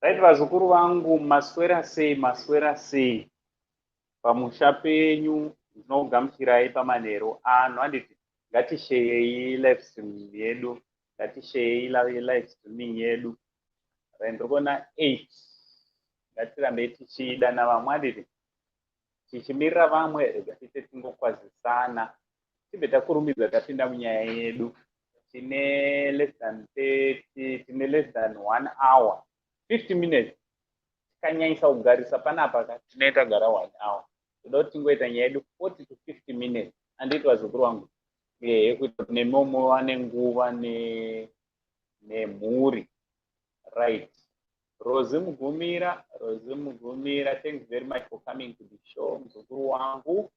Right, vazukuru vangu, maswera sei? Maswera sei pamusha penyu? Ndinokugamuchirai pamanheru ano, handiti? Ngatisheyei live stream yedu, ngatisheyei live streaming yedu. Right, ndiri kuona 8. Ngatirambei tichidana vamwe, handiti? Tichimirira vamwe, rega tiite tingokwazisana, tibve takurumidza tapinda munyaya yedu. Tine less than 30, tine less than one hour 50 minutes. Tikanyanyisa kugarisa panapa ka, tinee tagara one hour. Toda kuti tingoita nyaya yedu 40 to 50 minutes, handiti, vazukuru vangu? Ehe, kuita kuti nemiwo muwane nguva nemhuri. Right, Rosi Mugumira, Rosi Mugumira, thanks very much for coming to the show, muzukuru wangu.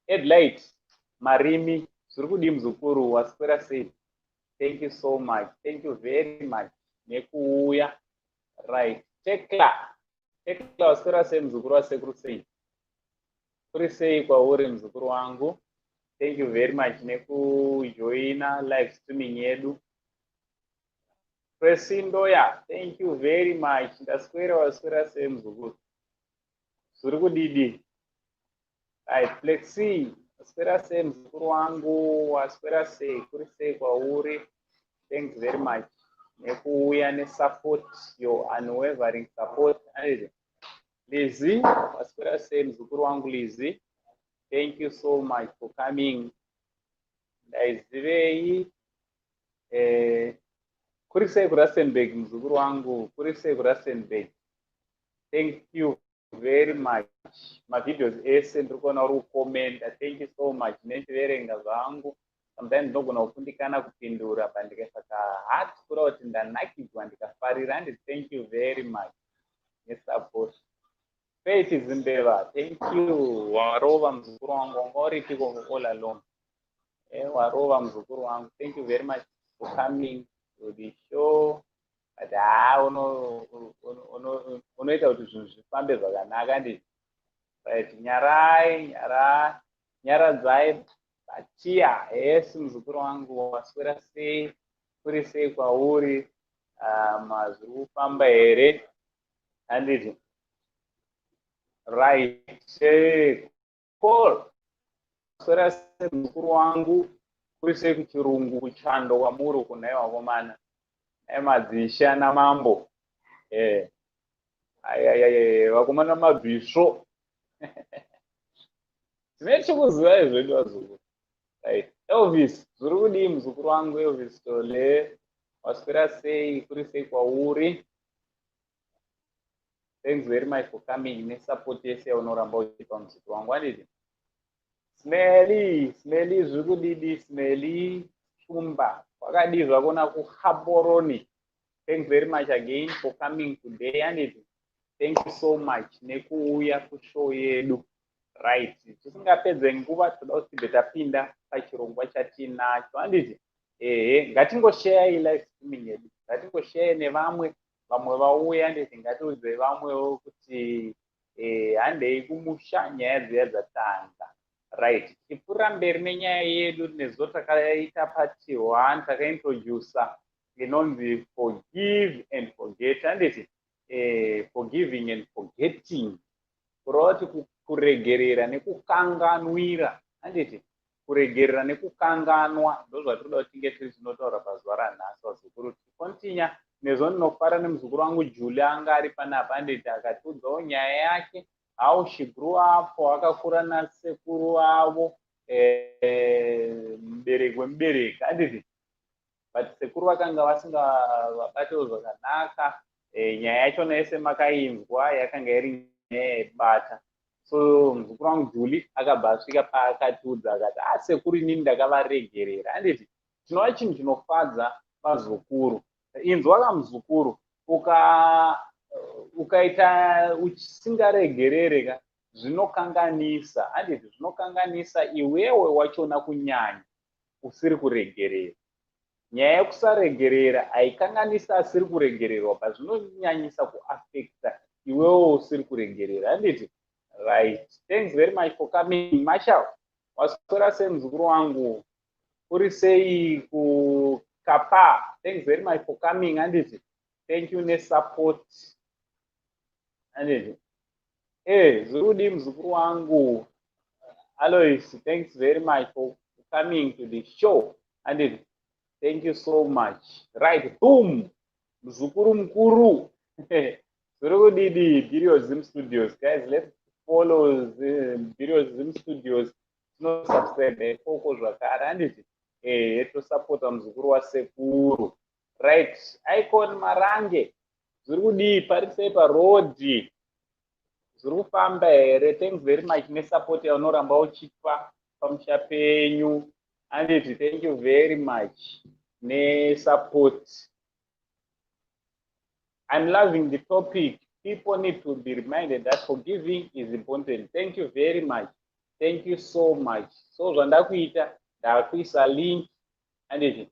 Edlight Marimi, zviri kudii, muzukuru? Waswera sei? Thank you so much, thank you very much nekuuya. Right, Tekla, Tekla, waswera sei, muzukuru wasekuru? Sei, kuri sei kwauri, muzukuru wangu? Thank you very much nekujoina live streaming yedu. Presindoya, thank you very much. Ndaswera, waswera sei, muzukuru? Zviri kudidi? Right, Flexi, waswera sei, muzukuru wangu? Waswera sei? Kuri sei kwauri? Thanks very much nekuuya nesupport, your unwavering support. Lizi, waswera sei, muzukuru wangu? Lizi, thank you so much for coming. Ndaizivei. Kuri sei kuRustenburg, muzukuru wangu? Kuri sei kuRustenburg? Thank you very much. Mavideos ese ndiri kuona uri kukomenta, thank you so much. Nechiverenga zvangu, sometimes ndinogona kukundikana kupindura, but ndikaisa kaheart kureva kuti ndanakidzwa, ndikafarira, and thank you very much nesupport. Faith Zimbeva, thank you. Warova, muzukuru wangu. Wanga uripiko all along? Warova, muzukuru wangu. Thank you very much for coming to the show. But haa, unoita kuti zvinhu zvifambe zvakanaka ndi. Right, Nyarai, Nyaradzai Batia, hesi, muzukuru wangu. Waswera sei? Kuri sei kwauri? Zviri kufamba here, handiti? Right, Paul, waswera sei, muzukuru wangu? Kuri sei kuchirungu, kuchando kwamuri kunai vakomana emadzisha namambo? Ayayaya, vakomana, mabhisvo, tine tichikuzivai zvedu, vazukuru. Right, Elvis, zviri kudii, muzukuru wangu? Elvis Tole, waswera sei? Kuri sei kwauri? Thanks very much for coming nesupport yese yaunoramba uchipa, muzukuru wangu, handiti? Smeli, Smeli, zviri kudidi, Smeli Shumba? Wakadii zvakona kuGaborone? Thanks very much again for coming today, handiti? Thank you so much nekuuya kushow yedu. Right, tisingapedze nguva, toda kuti tibve tapinda pachirongwa chatinacho, handiti? Ehe, ngatingosheyai live streaming yedu, ngatingosheyai nevamwe, vamwe vauya, handiti? Ngatiudzei vamwewo kuti handei kumusha, nyaya dziya dzatanga. Right, tipfuura mberi nenyaya yedu. Nezuva takaita part one, takaintrodusa inonzi forgive and forget, handiti? Forgiving and forgetting, kureva kuti kuregerera nekukanganwira, handiti? Kuregerera nekukanganwa ndozvatinoda kuti tinge tiri tinotaura pazuva ranhasi, vazukuru. Tikontinya nezvo. Ndinofara nemuzukuru wangu Julie, anga ari panapa, handiti? Akatiudzawo nyaya yake, how she grew up, akakura nasekuru vavo, mubereki wemubereki, handiti? But sekuru vakanga vasingavabatewo zvakanaka. Nyaya yachona yese makainzwa, yakanga iri nyaya yaibata. So muzukuru wangu Julie akabva asvika paakatiudza, akati, "A ah, sekuru, inini ndakavaregerera," handiti? Chinova chinhu chinofadza, vazukuru. Inzwa kamuzukuru, ukaita usingaregerere ka, zvinokanganisa, handiti? Zvinokanganisa iwewe wachona kunyanya usiri kuregerera. Nyaya yekusaregerera haikanganisa asiri kuregererwa, but zvinonyanyisa kuafecta iwewe usiri kuregerera, handiti? Right, thanks very much for coming. Marshal, waswera sei, muzukuru wangu? Uri sei kukapa? Thanks very much for coming, handiti? Thank you nesupport, handiti? Zviri kudii, muzukuru wangu Alois? Thanks very much for coming to the show, handiti? Thank you so much. Right, boom, muzukuru mukuru, zviri kudidi? Birios Zim Studios, guys, let's follow Birios Zim Studios. Tinosubscribe ikoko zvakare, handiti? Tosapota muzukuru wasekuru. Right, Icon Marange, zviri kudii? Pari sei parodhi? Zviri kufamba here? Thanks very much nesupport yaunoramba uchipa pamusha penyu, handiti? Thank you very much nesupport. I'm loving the topic. People need to be reminded that forgiving is important. Thank you very much, thank you so much. So zvandakuita, ndakuisa link, handiti?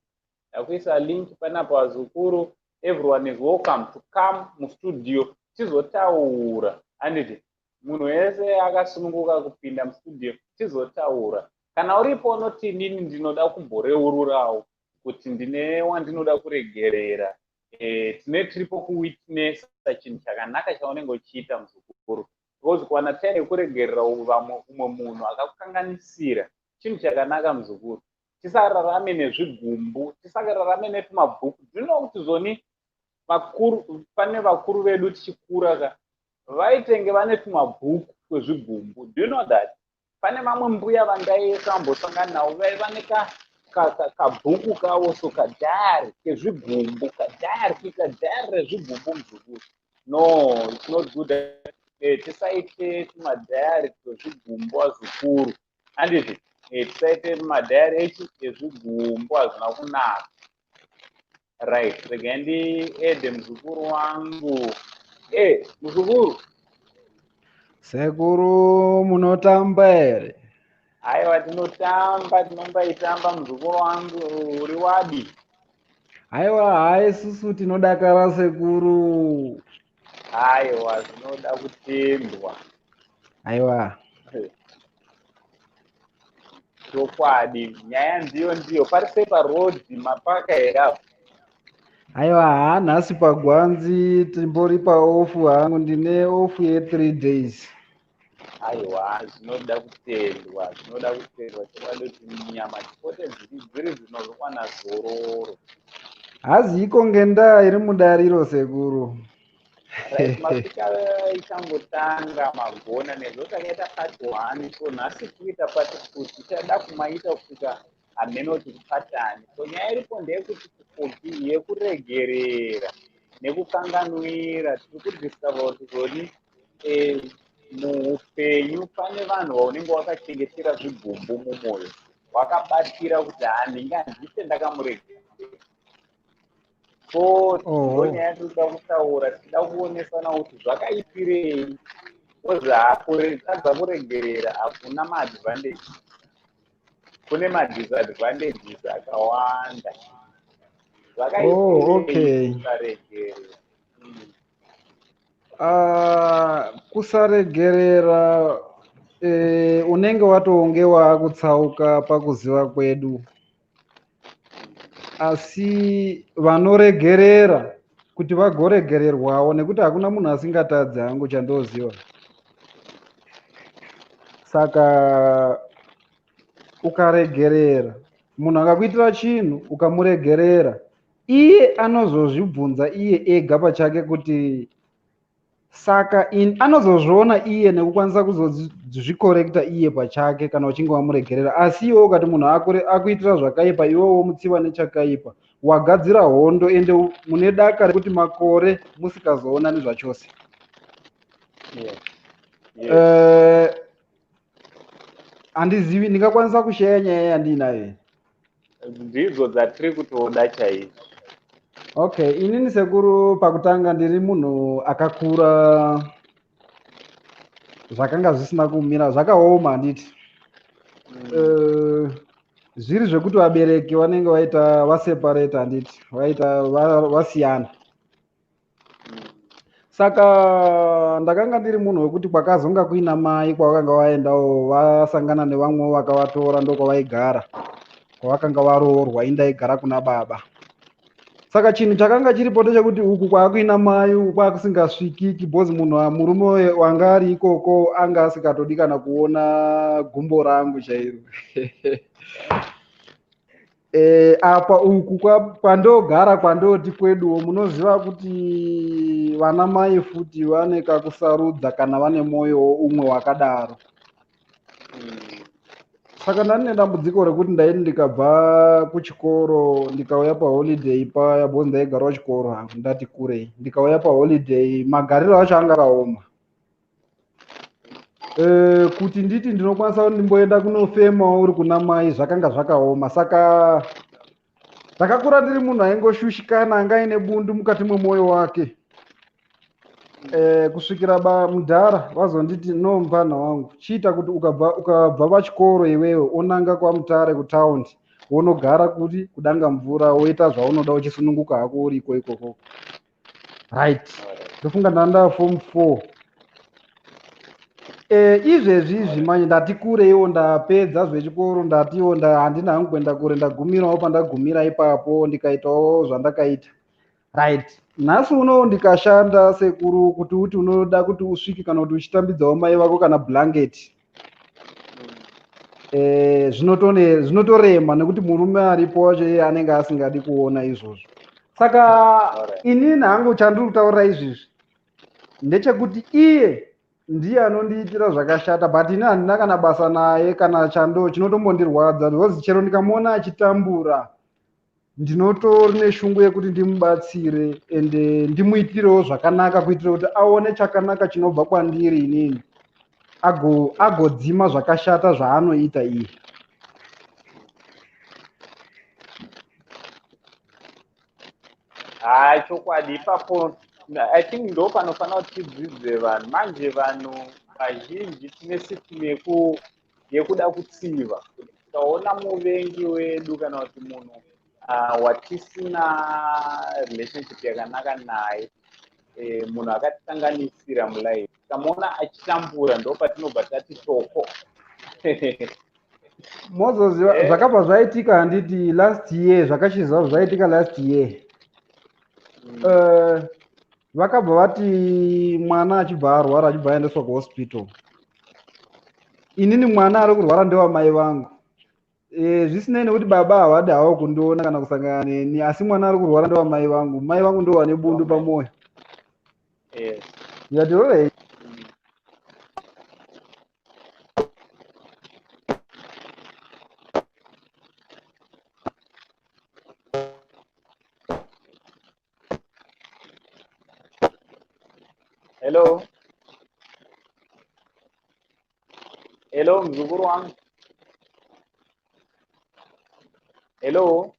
Ndakuisa link panapa, vazukuru. Everyone is welcome to come mustudio tizotaura, handiti? Munhu wese akasununguka kupinda mustudio tizotaura. Kana uripo unoti, "Inini ndinoda kumboreururawo kuti ndine wandinoda kuregerera," tine tiripo kuwitnessa chinhu chakanaka chaunenge uchiita, muzukuru, because kuwana time yekuregerera vamwe, umwe munhu akakukanganisira, chinhu chakanaka, muzukuru. Tisararame nezvigumbu, tisararame netumabhuku. Ndino kuti zoni vakuru, pane vakuru vedu tichikura ka, vaitenge vane tumabhuku twezvigumbu. Do you know that pane vamwe mbuya vandaisambosangana navo vaiva nekabhuku kavo, so kadiary kezvigumbu, kadiary, kadiary rezvigumbu, muzukuru? No, it's not good. Tisaite tumadiary twezvigumbu, azukuru, handiti? Tisaite madiary echi ezvigumbu, hazvina kunaka. Right, regai ndiadde muzukuru wangu. Muzukuru. Sekuru, munotamba here? Aiwa, tinotamba, tinombaitamba, muzukuru wangu. Uri wadi? Aiwa, hai, isusu tinodakara, sekuru. Aiwa, zvinoda kutendwa. Aiwa. Chokwadi, nyaya ndiyo ndiyo. Pari sei parodhi? Mapaka here apo? Aiwa, haa, nhasi pagwanzi timbori paoff hangu, ndine off ye3 days. Aiwa, zvinoda kutendwa, zvinoda kutendwa chokwadi, kuti nyama dzipote dziri dzinowana zororo. Haziko ngendaa iri mudariro, sekuru. Right, masvika ichangotanga, magona. Nezvo takaita part one, so nhasi tikuita part two. Tichada kumaita kusvika hameno kuti kupatani. So nyaya iripo ndeyekuti kuforgive, yekuregerera nekukanganwira, tiri kudiscover kuti zoni muupenyu pane vanhu vaunenge wakachengetera zvigumbu mumwoyo, wakabatira kuti handingandife ndakamuregerera. So ndo nyaya tiri kuda kutaura. Tichida kuonesana kuti zvakaipirei, ozi tadza kuregerera hakuna maadvantage, kune madisadvantages akawanda. Oh, okay. Zvakaipirei kusaregerera? Kusaregerera, unenge watonge waakutsauka pakuziva kwedu, asi vanoregerera kuti vagoregererwawo, nekuti hakuna munhu asingatadzi hangu chandoziva. Saka ukaregerera munhu akakuitira chinhu, ukamuregerera, iye anozozvibvunza iye ega pachake kuti saka anozozviona iye nekukwanisa kuzozvikorekta iye pachake kana uchinge wamuregerera. Asi iwe ukati munhu akuitira zvakaipa, iwe womutsiva nechakaipa, wagadzira hondo, ende mune daka rekuti makore musikazoonani zvachose. Handizivi ndingakwanisa kusheya nyaya yandiinayo here? Ndidzo dzatiri kutoda chaizvo. Okay, inini sekuru, pakutanga ndiri munhu akakura zvakanga zvisina kumira, zvakaoma, handiti? Zviri zvekuti vabereki vanenge vaita vaseparate, handiti? Vaita vasiyana. Saka ndakanga ndiri munhu wekuti kwakazonga kuina mai kwavakanga vaendawo, vasangana nevamwewo vakavatora, ndokwavaigara kwavakanga varoorwa. Indaigara kuna baba. Saka chinhu chakanga chiripo ndechekuti uku kwaakuina mai, uku kwaakusingasvikiki, because munhu murume wanga ari ikoko anga asingatodi kana kuona gumbo rangu chairo. Apa uku kwandogara, kwandoti kweduwo, munoziva kuti vana mai futi vane kakusarudza kana vane mwoyo umwe wakadaro. Saka ndani nedambudziko rekuti ndaiti ndikabva kuchikoro, ndikauya paholiday paya, because ndaigarawo chikoro hangu ndati kurei, ndikauya paholiday magariro acho anga akaoma. Kuti nditi ndinokwanisa kuti ndimboenda kunofemawo uri kuna mai, zvakanga zvakaoma. Saka ndakakura ndiri munhu aingoshushikana, anga aine bundu mukati memwoyo wake, kusvikira mudhara vazonditi, "No, mufana wangu, chiita kuti ukabva pachikoro iwewe, onanga kwaMutare kutaundi, wonogara kuri kudanga mvura, woita zvaunoda uchisununguka hako uriko ikoko." Right, ndofunga ndanda form 4. Izvezvi izvi manje ndati kureiwo, ndapedza zvechikoro, ndatiwo handina hangu kuenda kure, ndagumirawo pandagumira ipapo, ndikaitawo zvandakaita. Right, nhasi unowu ndikashanda, sekuru, kuti uti unoda kuti usvike kana kuti uchitambidzawo mai vako kana blanket, zvinotorema nekuti murume aripo wacho iye anenge asingadi kuona izvozvo. Saka inini hangu chandiri kutaurira izvizvi ndechekuti iye ndiye anondiitira zvakashata, but ini handina kana basa naye kana chando chinotombondirwadza, because chero ndikamuona achitambura ndinotori neshungu yekuti ndimubatsire ende ndimuitirewo zvakanaka, kuitira kuti aone chakanaka chinobva kwandiri inini, agodzima zvakashata zvaanoita iye. Haa, chokwadi ipapo I think ndo panofanira kuti tidzidze vanhu. Manje vanhu vazhinji tine system yekuda kutsiva. Kuti tikaona muvengi wedu kana kuti munhu watisina relationship yakanaka naye, munhu akatisanganisira mulife, tikamuona achitambura, ndo patinobva tati toko. Mozoziva zvakabva zvaitika, handiti last year zvakachiziva zvaitika last year. Vakabva vati mwana achibva arwara, achibva aendeswa kuhospital. Inini mwana ari kurwara ndewamai vangu. Zvisinei nekuti baba havadi havo kundiona kana kusangana neni, asi mwana ari kurwara ndewamai vangu. Mai vangu ndo vane bundu pamwoyo. Ndikati, "Alright." Hello, hello, mzukuru wangu, hello.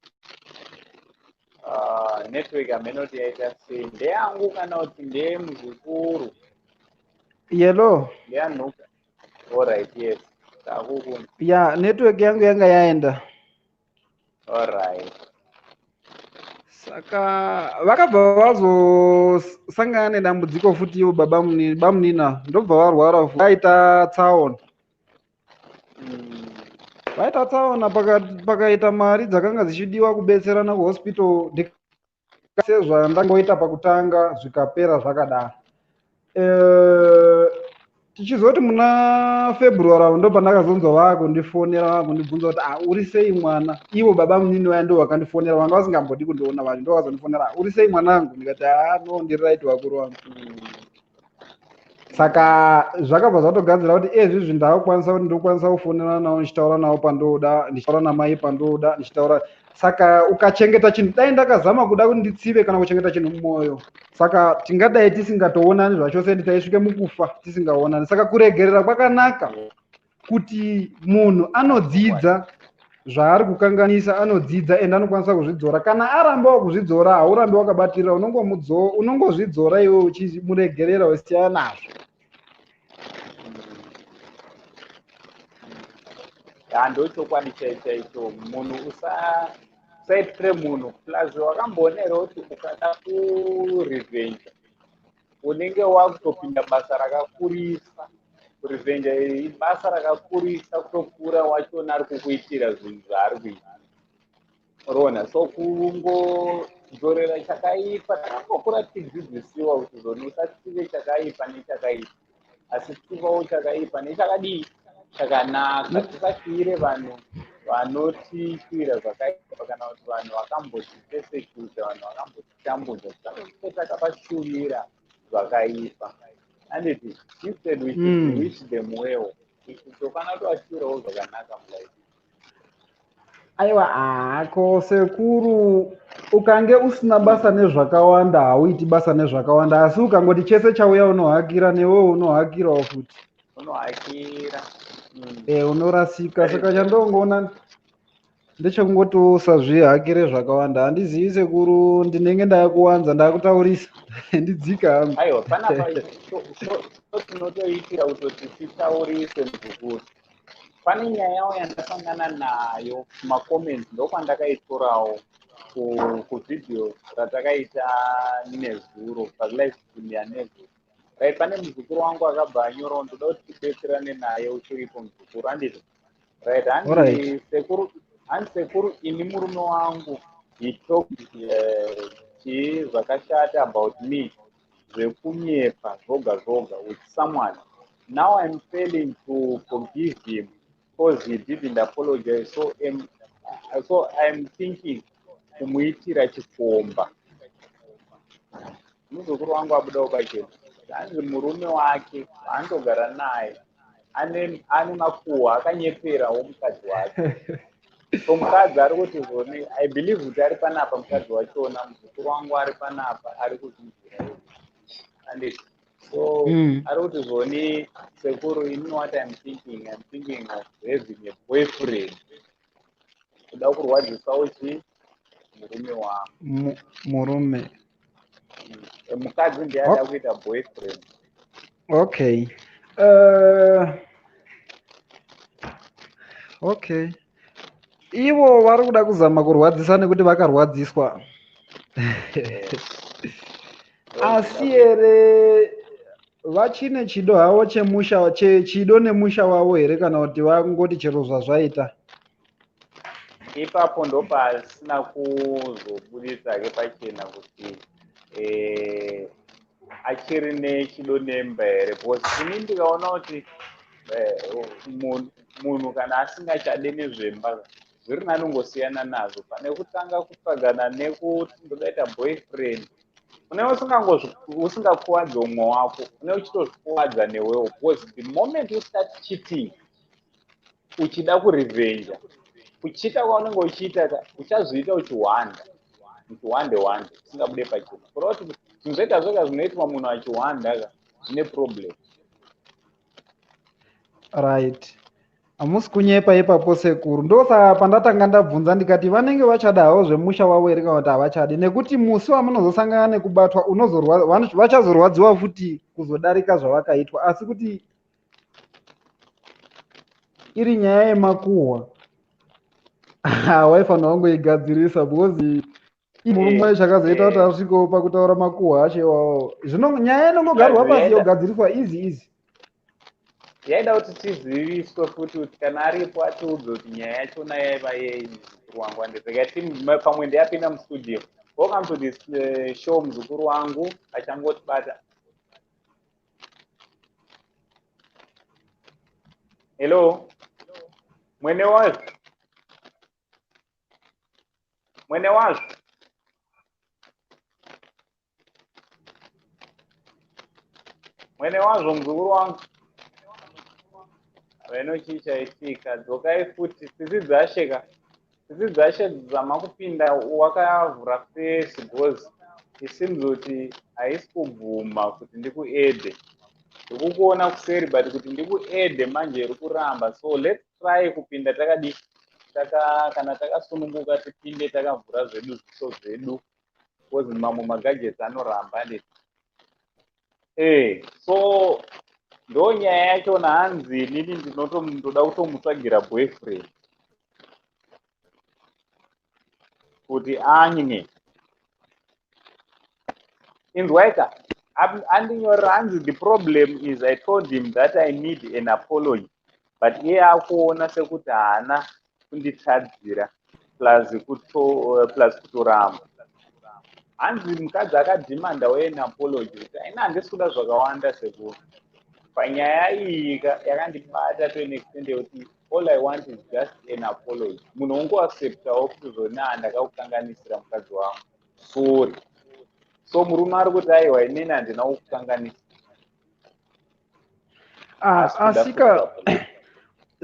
Network amenoti yaita sei? Ndeyangu kana kuti ndeyemuzukuru? Yelo. Ndeyanhuka. Alright, yes, takukunzwa. Ya, network yangu yanga yaenda. Alright. Saka vakabva vazosangana nedambudziko futi ivo baba bamunina, ndobva varwara, vaita tsaona. Vaita tsaona, pakaita mari dzakanga dzichidiwa kubetserana kuhospital, sezvandangoita pakutanga, zvikapera zvakadaro. Tichizoti muna February avo ndo pandakazonzwa vaakundifonera, vaakundibvunza kuti, "Ah, uri sei mwana?" Ivo baba munini vaya ndo vakandifonera, vanga vasingambodi kundiona vacho, ndo vazondifonera, "Ah, uri sei mwanangu?" Ndikati, "Haa, no, ndiri right, vakuru vangu." Saka zvakabva zvatogadzira kuti ezvizvi ndakukwanisa kuti ndokwanisa kufonera navo, ndichitaura navo pandoda, ndichitaura namai pandoda, ndichitaura. Saka ukachengeta chinhu, dai ndakazama kuda kuti nditsive kana kuchengeta chinhu mumwoyo, saka tingadai tisingatoonani zvachose, ende taisvike mukufa tisingaonani. Saka kuregerera kwakanaka, kuti munhu anodzidza zvaari kukanganisa, anodzidza ende anokwanisa kuzvidzora. Kana arambawo kuzvidzora, haurambi wakabatirira, unongozvidzora iwe uchimuregerera, usiyana nazvo. Ya, ndochokwadi chaicho chaicho. Munhu usaitire munhu. Plus wakamboona here kuti ukada kurevenge unenge wakutopinda basa rakakurisa? Kurevenge ibasa rakakurisa kutopfuura wachona ari kukuitira zvinhu zvaari kuita. Unoona, so kungo Kudzorera chakaipa, takangokura tichidzidzisiwa kuti zoni usatsive chakaipa nechakaipa, asi tsivawo chakaipa nechakadii, chakanaka. Tisashuvire vanhu vanotishuvira zvakaipa kana kuti vanhu vakambotipersecute, vanhu vakambotitambudza, tisange takavashuvira zvakaipa, anditi? Instead we should wish them well. Tofanira kutovashuvirawo zvakanaka mulife. Aiwa, hako sekuru, ukange usina basa nezvakawanda, hauiti basa nezvakawanda, asi ukangoti chese chauya unohakira, newewo unohakirawo futi. Unohakira. E, unorasika. Saka chandongoona ndechekungoti usazvihakire zvakawanda. Handizivi sekuru, ndinenge ndakuwanza, ndakutaurisa, ndidzika hangu. Aiwa, panapa tinotoitira kutoti titaurise, muzukuru. Pane nyayawo yandasangana nayo kumacomments, ndokwandakaitorawo kuvhidhiyo ratakaita nezuro, palive stream yanezuro, right? Pane muzukuru wangu akabva anyorawo, ndoda kuti tibetserane naye uchiripo, muzukuru, handizvo? Right, hanzi sekuru, hanzi sekuru, ini murume wangu, he talked chii zvakashata about me, zvekunyepa zvoga zvoga with someone. Now I'm failing to forgive him because he didn't apologize, so I'm thinking kumuitira chikomba. Muzukuru wangu abudawo pachena, hanzi murume wake waanotogara naye ane makuhwa, akanyeperawo mukadzi wake. So mukadzi ari kuti zvoni, I believe kuti ari panapa mukadzi wachona, muzukuru wangu ari panapa, ari kuzvinzwira, and so ari kuti zvoni, sekuru, you know what I'm thinking? I'm thinking of having a boyfriend, kuda kurwadzisawo chi murume wangu. Murume. Mukadzi ndiye ada kuita boyfriend. Okay, okay, ivo vari kuda kuzama kurwadzisa nekuti vakarwadziswa. Asi here vachine chido havo chemusha, chido nemusha wavo here, kana kuti vangoti chero zvazvaita? Ipapo ndopasina kuzobudisa-ke pachena kuti achiri nechido nemba here, because ini ndikaona kuti munhu kana asingachade nezvemba, zviri nani ungosiyana nazvo pane kutanga kutsvagana nekuti ndodaita boyfriend. Une usingakuvadzi umwe wako, une uchitozvikuvadza newewo, because the moment you start cheating, uchida kurevenja, kuchita kwaunenge uchiita ka, uchazviita uchihwanda, uchihwande hwande, usingabude pachena. Kureva kuti zvinhu zvega zvega zvinoitwa munhu achihwanda ka, zvine problem. Right, hamusi kunyepa ipapo sekuru. Ndosaka pandatanga ndabvunza ndikati vanenge vachada havo zvemusha wavo here kana kuti havachadi, nekuti musi wamunozosangana nekubatwa vachazorwadziwa futi kuzodarika zvavakaitwa. Asi kuti iri nyaya yemakuhwa, waifanira kungoigadzirisa, because murume wacho chakazoita kuti asvikewo pakutaura makuhwa acho iwawo, zvino nyaya inongogarwa pasi, yogadziriswa easy easy. Yaida kuti tiziviswe futi kuti kana aripo atiudze kuti nyaya yachona yaiva yei. Muzukuru wangu, andizekati pamwe ndeyapinda mustudio. Welcome to this show, muzukuru wangu achangotibata. Hello, mwene wazvo, mwene wazvo, mwene wazvo, muzukuru wangu. Veno, chii chaitika? Dzokai futi, tsitsi dzasheka, tsitsi dzashe. Zama kupinda wakavhura face, because it seems kuti haisi kubvuma kuti ndikuadde. Ndikukuona kuseri, but kuti ndikuadde manje iri kuramba. So let's try kupinda takadi taka, kana takasununguka, tipinde takavhura zvedu zviso zvedu, because mamwe magadgets anoramba, anditi? So ndo nyaya yachona. Hanzi inini ndoda kutomutsvagira boyfriend kuti anye. Inzwaika, andinyorera, hanzi the problem is I told him that I need an apology, but iye akuona sekuti haana kunditadzira, plus kutoramba. Hanzi mukadzi akadhimandawo an apology, kuti aina, handisi kuda zvakawanda sekuru panyaya iyi, yakandibata to an extent yekuti all I want is just an apology. Munhu ungoacceptawo kuti zvona, ndakakukanganisira mukadzi wangu, sorry. So murume ari kuti, aiwa, inini handina kukukanganisa. Asika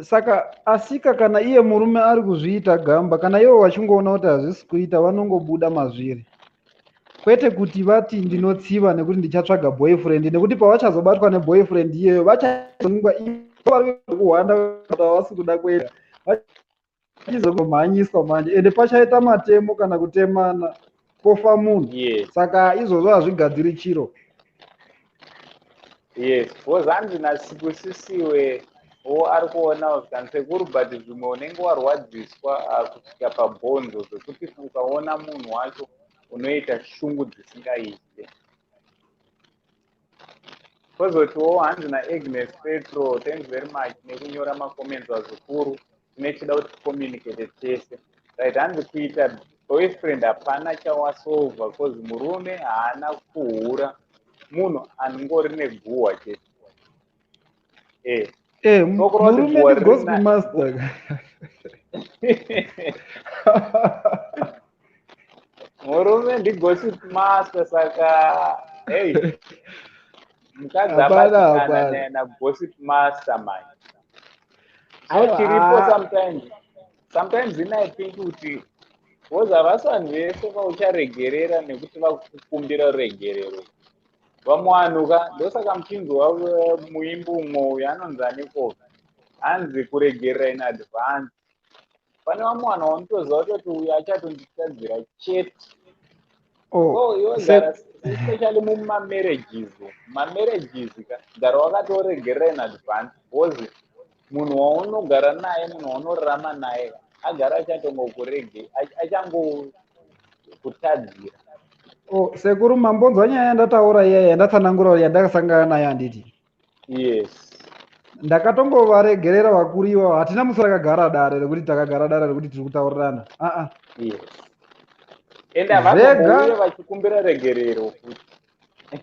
saka, asika kana iye murume ari kuzviita gamba, kana ivo vachingoona kuti hazvisi kuita, vanongobuda mazviri, kwete kuti vati ndinotsiva nekuti ndichatsvaga boyfriend, nekuti pavachazobatwa neboyfriend iyeyo vachazongwa vari kuhwanda, vasi kuda kuenda, vachizomhanyiswa manje, ende pachaita matemo kana kutemana, pofa munhu. Saka izvozvo hazvigadziri chiro. Yes, because hanzi naSikusisiwe wo ari kuonawo zvikanzi, sekuru, but zvimwe unenge warwadziswa kusvika pabhonzo, zvekuti ukaona munhu wacho unoita shungu dzisingaite. Kwozotiwo hanzi naAgnes Petro, thanks very much nekunyora macomments, vazukuru, tine chida kuti ticommunicate tese. Right, hanzi kuita boyfriend hapana chawasolva, cause murume haana kuhura, munhu anongori neguhwa chete. Murume ndigossip master. Murume ndigossip master, saka hey, mukadzi abatikana nagossip master manje. So chiripo, sometimes in I think kuti because havasi vanhu vese vaucharegerera nekuti vakukumbira ruregerero. Vamwe vanhu ka, ndosaka muchinzwa muimbi umwe uyu anonzi aniko, hanzi kuregerera in advance. Pane vamwe vanhu vaunotoziva kutoti uyu achatonditadzira chete. Oh, iwe gara, especially mumamarriages, mamarriages ka, gara wakatoregerera in advance, because munhu waunogara naye, munhu waunorarama naye, agara achatongokurege, achangokutadzira. Oh, sekuru, mambonzwa nyaya yandataura iya yandatsanangura yandakasangana nayo, handiti? Yes. Ndakatongovaregerera vakuru ivavo. Hatina musi takagara dare rekuti takagara dare rekuti tiri kutaurirana, aa. Yes, ende havazombouye vachikumbira regerero futi.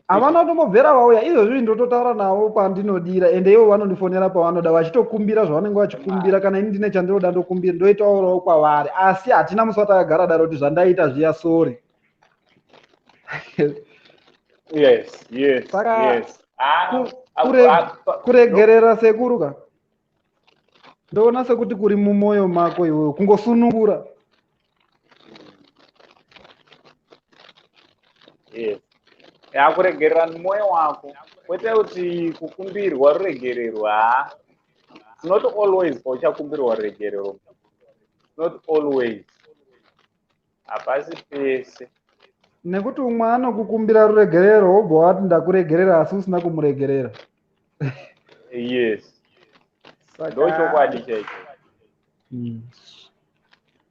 Havana kutombobvera vauya. Izvozvi ndototaura navo pandinodira, ende ivo vanondifonera pavanoda vachitokumbira zvavanenge vachikumbira. Kana ini ndine chandinoda ndokumbira, ndoitaurawo kwavari, asi hatina musi watakagara dare kuti zvandaita zviya, sorry. Saka kuregerera, sekuru ka, ndoona sekuti kuri mumwoyo mako iwewe, kungosunungura. Yes, yakuregerera mumwoyo wako, kwete kuti kukumbirwa ruregerero. Ha, it's not always pauchakumbirwa ruregerero, not always, hapasi pese. Nekuti umwe anokukumbira ruregerero, wobva wati ndakuregerera, asi usina kumuregerera. Yes, ndochokwadi chaicho.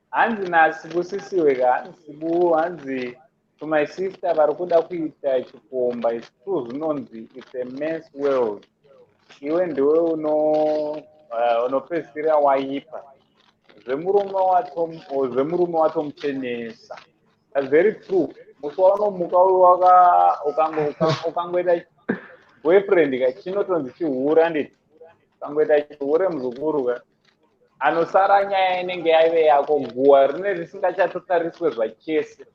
Hanzi naSibusisiwe ka, hanzi Sibu, hanzi to my sister vari kuda kuita chikomba, it's true, zvinonzi it's a man's world. Iwe ndiwe unopedzisira waipa zvemurume watomuchenesa. That's very true. Musi waunomuka ukangoita boyfriend ka, chinotonzi chihure, handiti? Ukangoita chihure, muzukuru ka, anosara nyaya inenge yaive yako, guwa rine risingachatotariswe zvachese.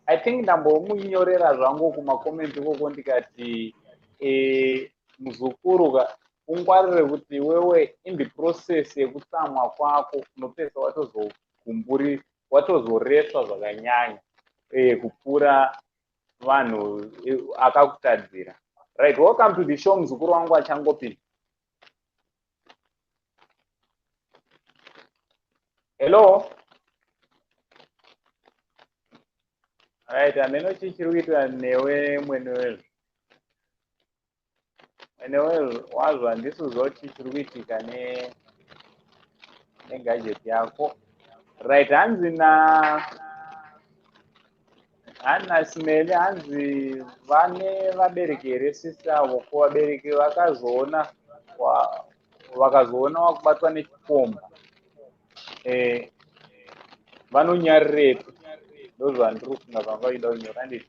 I think ndambomunyorera zvangu kumacomments ikoko, ndikati muzukuru ka, ungwarire kuti iwewe in the process yekutsamwa kwako unopedzisa watozogumburi, watozoresva zvakanyanya kupfuura vanhu akakutadzira. Right, welcome to the show, muzukuru wangu achangopinda. Hello. Right, hameno chii chiri kuitwa newe, mwene wezvo, mwene wazvo. Handisi kuziva kuti chii chiri kuitika negadget yako. Right, hanzi na hanzi Simele, hanzi vane vabereki here sisi avo? Ko vabereki vakazoona wakubatwa nechikomba, vanonyarirepi? Ndozvandiri kufunga vanga vaida kunyora, handiti?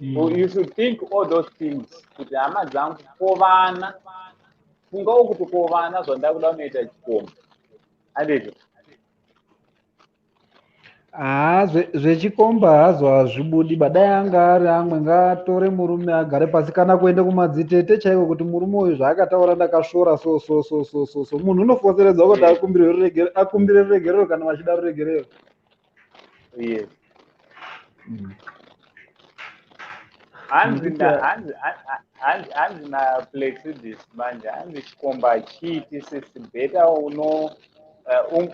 You should think all those things, kuti hama dzangu, ko vana, fungawo kuti ko vana zvandakuda kunoita chikomba, handiti? Haa, zvechikomba hazvo hazvibudi. Badai anga ari amwe, ngaatore murume agare pasi, kana kuenda kumadzitete chaiko, kuti murume uyu zvaakataura ndakasvora, so so so so so so. Munhu unofoseredzwa kuti akumbire ruregerero kana vachida ruregerero. Hanzi hanzi naPlexidis manje, hanzi chikomba hachiiti sisi, better uno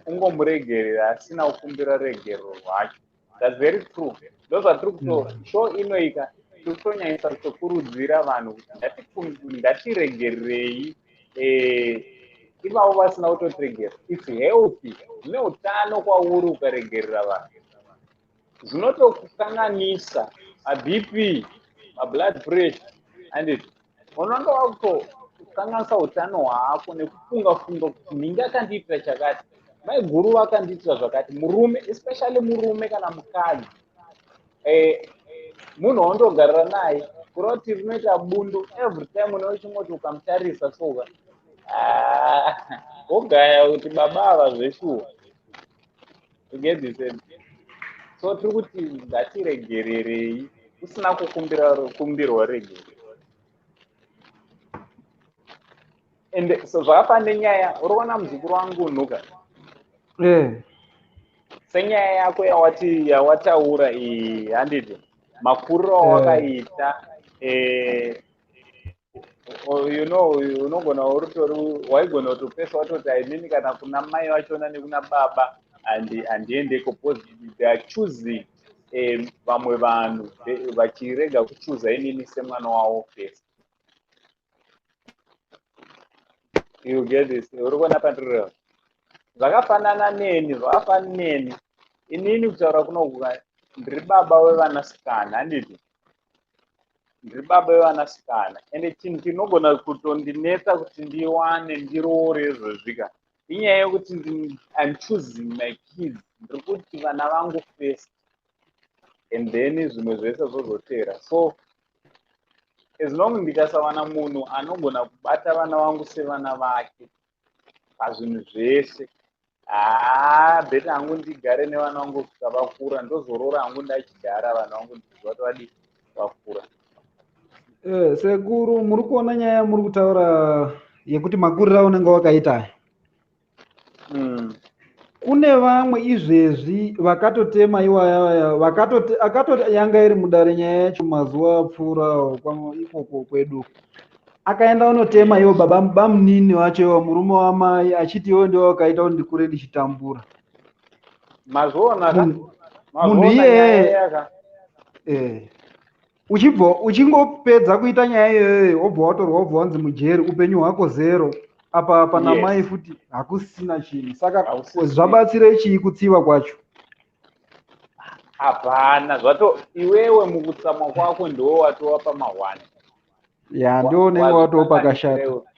ungomuregerera asina kukumbira regerero rwacho. That's very true. Ndo zvatiri kuto show inoika, tiri kutonyanyisa kutokurudzira vanhu kuti ngatiregererei ivavo vasina kutotiregerera. It's healthy, zvine utano kwauri ukaregerera vanhu. Zvinotokukanganisa maBP, mablood pressure, handiti? Unonga wakutokanganisa utano hwako nekufunga funga kuti nhingi akandiitira chakati, maiguru vakandiitira zvakati. Murume, especially murume kana mukadzi, munhu waundogarira naye, kureva kuti rinoita bundu every time une uchingoti ukamutarisa soka, ah, wogaya kuti baba ava zveshuwa. You get this? So tiri kuti ngatiregererei usina kukumbira kumbirwa regerero. Ende so zvakafanana nenyaya uri kuona muzukuru wangu Nhuka, senyaya yako yawati yawataura iyi, handiti? Makuriro awakaita, unogona uritori waigona kutopesa watoti ainini kana kuna mai vachona nekuna baba handiendeko, because they are choosing vamwe vanhu vachirega kuchuza inini semwana wavo first. You get this? Uri kuona pandireva? Zvakafanana neni, zvakafanana neni. Inini kutaura kunokuka, ndiri baba wevanasikana, handiti? Ndiri baba vevanasikana, ende chinhu chinogona kutondinetsa kuti ndiwane ndiroore izvozvika inyaya yekuti I'm choosing my kids. Ndiri kuti vana vangu first and then zvimwe zvese zvozotera. So as long ndikasawana munhu anogona kubata vana vangu sevana vake pazvinhu zvese, haa, better hangu ndigare nevana vangu kusvika vakura, ndozorora hangu ndachigara vana vangu ndichiziva kuti vadii, vakura. Sekuru, muri kuona nyaya yamuri kutaura yekuti makuriro aunenge wakaita, kune vamwe izvezvi vakatotema iwaya, vakatote akatoti yanga iri mudare nyaya yacho mazuva apfuura ikoko kwedu. Akaenda unotema iwo baba bamunini wacho, iwo murume wamai, achiti iwo ndiwo wakaita kuti ndikure ndichitambura. Mazviona ka? Munhu Mazviona iyeye nyaya yaka uchibva uchingopedza kuita nyaya iyoyo, wobva watorwa, wobva wanzi mujeri, upenyu hwako zero. Apa pana mai futi hakusisina chinhu, saka Hakusisina. zvabatsire chii kutsiva kwacho? Hapana, zvato iwewe mukutsamwa kwako ndiwo watova pamahwani. Ya, ndiwo unenge watoo pakashata. Wazvikanganisira.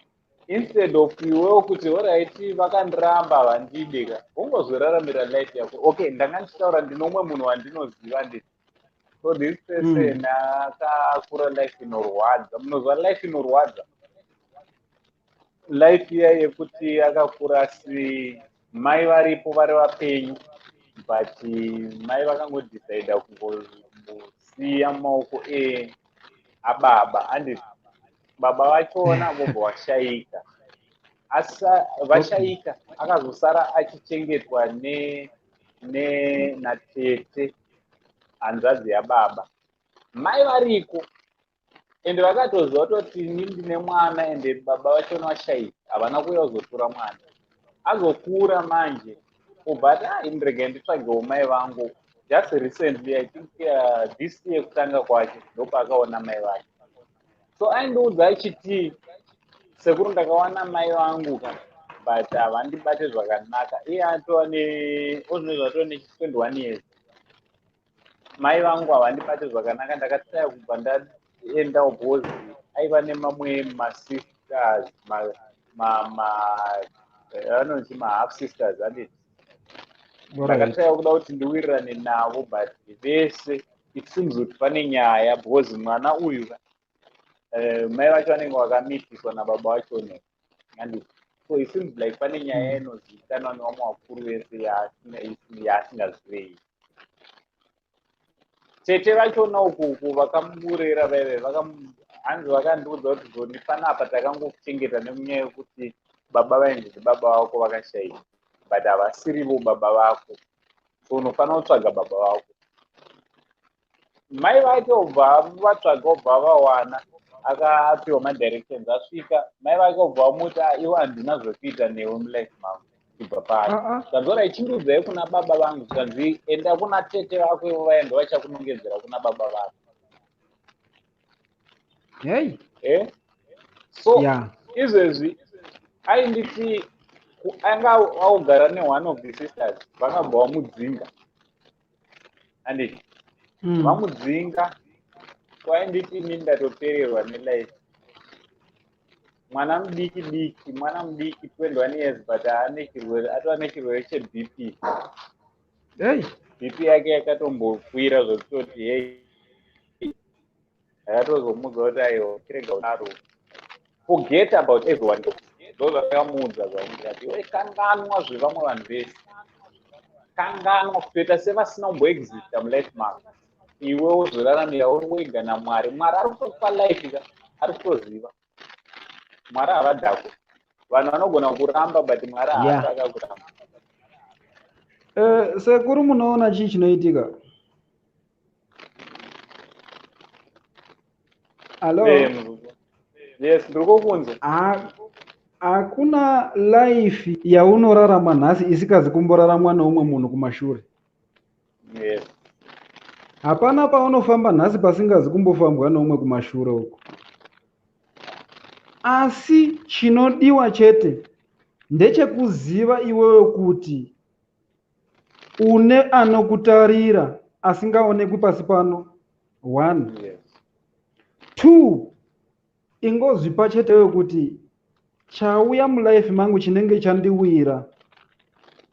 Instead of iwewe kuti alright, vakandiramba, havandide ka, wongozviraramira life yako. Okay, ndanga ndichitaura ndinomwe munhu wandinoziva nditi, so this person akakura life inorwadza. Munoziva life inorwadza, life iya yekuti akakura asi mai varipo, vari vapenyu, but mai vakangodecida kungomusiya mumaoko ababa, handiti? Baba vachona vobva vashayika. Vashayika, akazosara achichengetwa ne ne natete, hanzvadzi yababa. Mai variko, ende vakatoziva kutoti ini ndine mwana, ende baba vachona vashayika, havana kuuya kuzotora mwana. Azokura manje, ubva ati, ah, ini regai nditsvagewo mai vangu. Just recently, I think this year kutanga kwacho, ndopaakaona mai vake. So aindiudza achiti, "Sekuru, ndakawana mai vangu ka, but havandibate zvakanaka." Iye atova ozvinozvi atova nechi21 years. "Mai vangu havandibate zvakanaka, ndakataya kubva ndaendawo," because aiva nemamwe masisters, anonzi mahalf sisters, handiti? Ndakatraya kuda kuti ndiwirirane navo, but vese it seems kuti pane nyaya, because mwana uyu, mai vacho vanenge vakamitiswa nababa vachone, and so it seems like pane nyaya inozivikanwa nevamwe vakuru vese yaasingazivei. Tete vachona ukuku vakamurera vaive hanzi vakandiudza kuti zoni panapa takangokuchengeta nemunyaya yekuti baba vainzi baba vako vakashayika, but havasirivo baba vako, so unofanira kutsvaga baba vako. Mai vake obva vatsvaga, obva vawana, akapiwa madirections. Asvika, mai vake obva vamuti, "Ah, iwe handina zvekuita newe mulife mangu, kubva pano." Zvanzi, "Ora, ichindiudzai kuna baba vangu." Zvanzi, "Enda kuna tete vako, ivo vaenda vachakunongedzera kuna baba vako." Hey. So izvezvi ainditi anga augara neone of the sisters, vakabva vamudzinga, anditi? Vamudzinga. So ainditi, "Inini ndatopererwa nelife." Mwana mudiki diki, mwana mudiki, 21 years, but aane chirwere, atova nechirwere cheBP. Hey. BP yake yakatombokwira zvekutoti hei, ndakatozomudza kuti aiwa, chirega kudaro, forget about everyone. Ndo zvakamuudza zvangu, ndikati, "Iwe, kanganwa zvevamwe vanhu vese, kanganwa, kutoita sevasina kumboexista mulife mako. Iwe wozoraramira uri wega naMwari. Mwari ari kutokupa life ka, ari kutoziva. Mwari havadhakwa. Vanhu vanogona kuramba, but Mwari haasi akakuramba." Sekuru, munoona chii chinoitika? Alo? Yes, ndiri kukunzwa. Hakuna life yaunorarama nhasi isikazi kumboraramwa neumwe munhu kumashure. Hapana paunofamba nhasi pasingazi kumbofambwa neumwe kumashure uko. Asi chinodiwa chete ndechekuziva iwewe kuti une anokutarira asingaonekwi pasi pano. One. Two, ingozvipa chete iwewe kuti chauya mulife mangu chinenge chandiwira.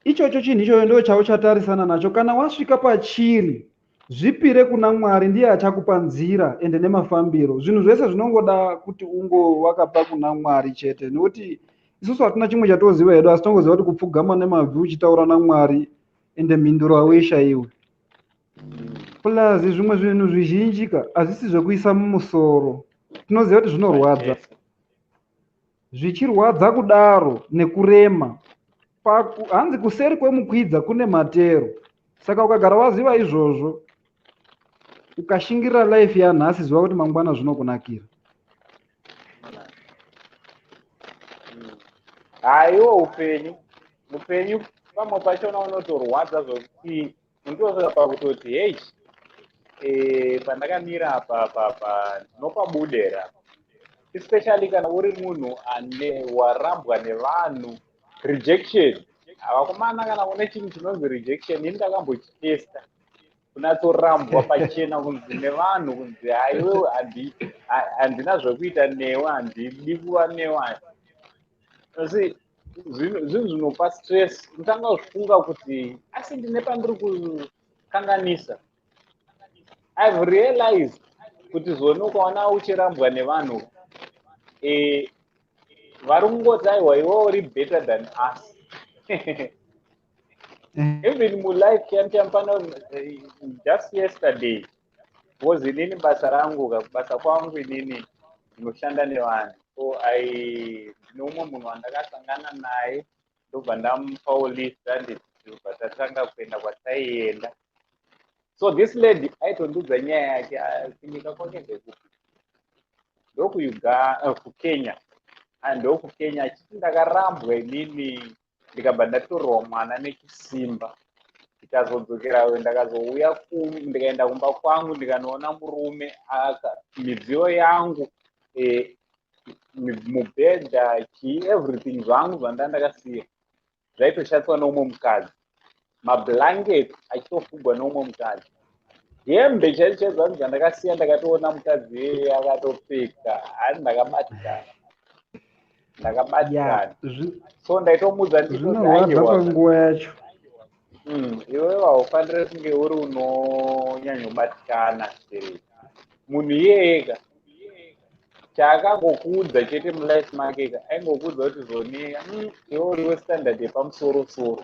Ichocho chinhu ichocho ndo chauchatarisana nacho. Kana wasvika pachiri, zvipire kuna Mwari, ndiye achakupa nzira ende nemafambiro. Zvinhu zvese zvinongoda kuti ungo wakapa kuna Mwari chete, nekuti isusu hatina chimwe chatoziva hedu, asi tongoziva kuti kupfugama nemabvi uchitaura naMwari, ende mhinduro hauishaiwi. Plus zvimwe zvinhu zvizhinji ka hazvisi zvekuisa mumusoro. Tinoziva kuti zvinorwadza. Zvichirwadza kudaro nekurema, hanzi kuseri kwemukwidza kune matero. Saka ukagara waziva izvozvo, ukashingirira life yanhasi, ziva kuti mangwana zvinokunakira. Haiwa, upenyu pamwe pachona unotorwadza zvokuti unotosvika pakutoti, "Hei, pandakamira apa pa ndinopabudera." Especially kana uri munhu ane warambwa nevanhu, rejection. Havakomana, kana une chinhu chinonzi rejection, ini ndakambochitesta, kunatsorambwa pachena kunzi nevanhu, kunzi, "Haiwe, handina zvekuita newe, handidi kuva newe." Asi zvinhu zvinopa stress. Unotanga kuzvifunga kuti asi ndine pandiri kukanganisa. I've realized kuti zoni ukaona uchirambwa nevanhu, vari kungoti, "Aiwa, iwe uri better than us." Even mulife cham pano, just yesterday, because inini basa rangu, basa kwangu inini ndinoshanda nevanhu, so I ndine umwe munhu wandakasangana naye, ndobva ndamupawo list, anditi? Ndobva tatanga kuenda kwataienda. So this lady aitondiudza nyaya yake. Ah, kunyika kwake ndekupi? Ndokukenya, ndokukenya, achiti, "Ndakarambwa inini, ndikabva ndatorwa mwana nechisimba, ndikazodzokera, ndakazouya, ndikaenda kumba kwangu, ndikanoona murume, midziyo yangu, mubhedha, chii, everything zvangu zvanda ndakasiya zvaitoshandiswa neumwe mukadzi, mablanket achitofugwa neumwe mukadzi, hembe chaidzo chaidzo dzangu dzandakasiya, ndakatoona mukadzi iyeye akatopfeka. Hani ndakabatikana, ndakabatikana." So ndaitomudza Zvinorwadza panguva yacho. Iwewe haufaniri kunge uri unonyanyobatikana. Munhu iyeyeka chaakangokuudza chete mulife make ka, aingokuudza kuti zoni iwe uri westandard yepamusoro soro.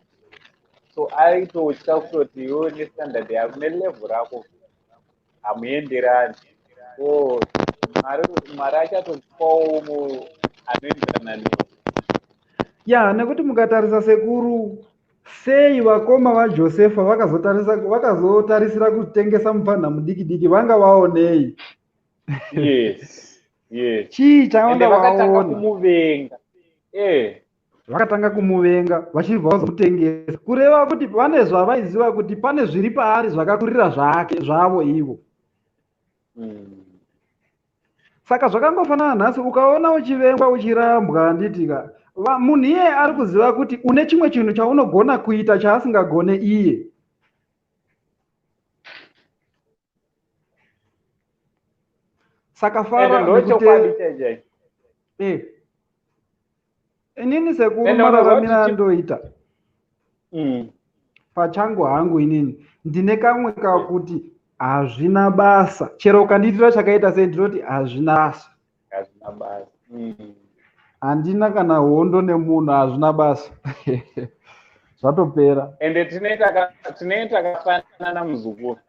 So aitotya kutoti iwe nestandard yako nelevel rako hamuenderani. So Mwari achatokupawo anoenderana newe. Ya, nekuti mukatarisa, sekuru, sei vakoma vaJosefa vakazotarisira kutengesa mupfanha mudiki diki? Vanga vaonei? Chii chavanga Vakatanga vaona? kumuvenga. Vakatanga kumuvenga, vachibva vazomutengesa. Kureva kuti vane zvavaiziva, kuti pane zviri paari zvakakurira zvake zvavo ivo. Saka zvakangofanana nhasi, ukaona uchivengwa, uchirambwa, handiti ka, munhu iyeye ari kuziva kuti une chimwe chinhu chaunogona kuita chaasingagone iye. Saka fara. Ndochokwadi chaichai. Inini, sekuru, mararamiro andoita pachangu hangu, inini ndine kamwe kakuti hazvina basa. Chero ukandiitira chakaita sei, ndinoti hazvina basa. Hazvina basa. Handina kana hondo nemunhu. Hazvina basa, zvatopera. Ende tinee takafanana, muzukuru.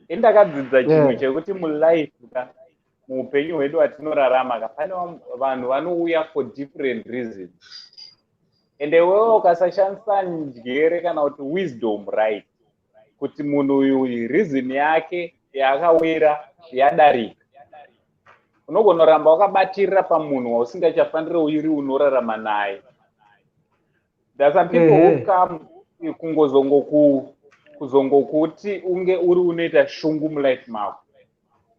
Ini ndakadzidza chinhu chekuti mulife ka, muupenyu hwedu hwatinorarama ka, pane vanhu vanouya for different reasons. Ende iwewe ukasashandisa njere kana kuti wisdom, right, kuti munhu uyu reason yake yaakawira yadarika, unogona kuramba wakabatirira pamunhu wausingachafaniri uri unorarama naye. There are some people who come kuzongokuti unge uri unoita shungu mulife mako.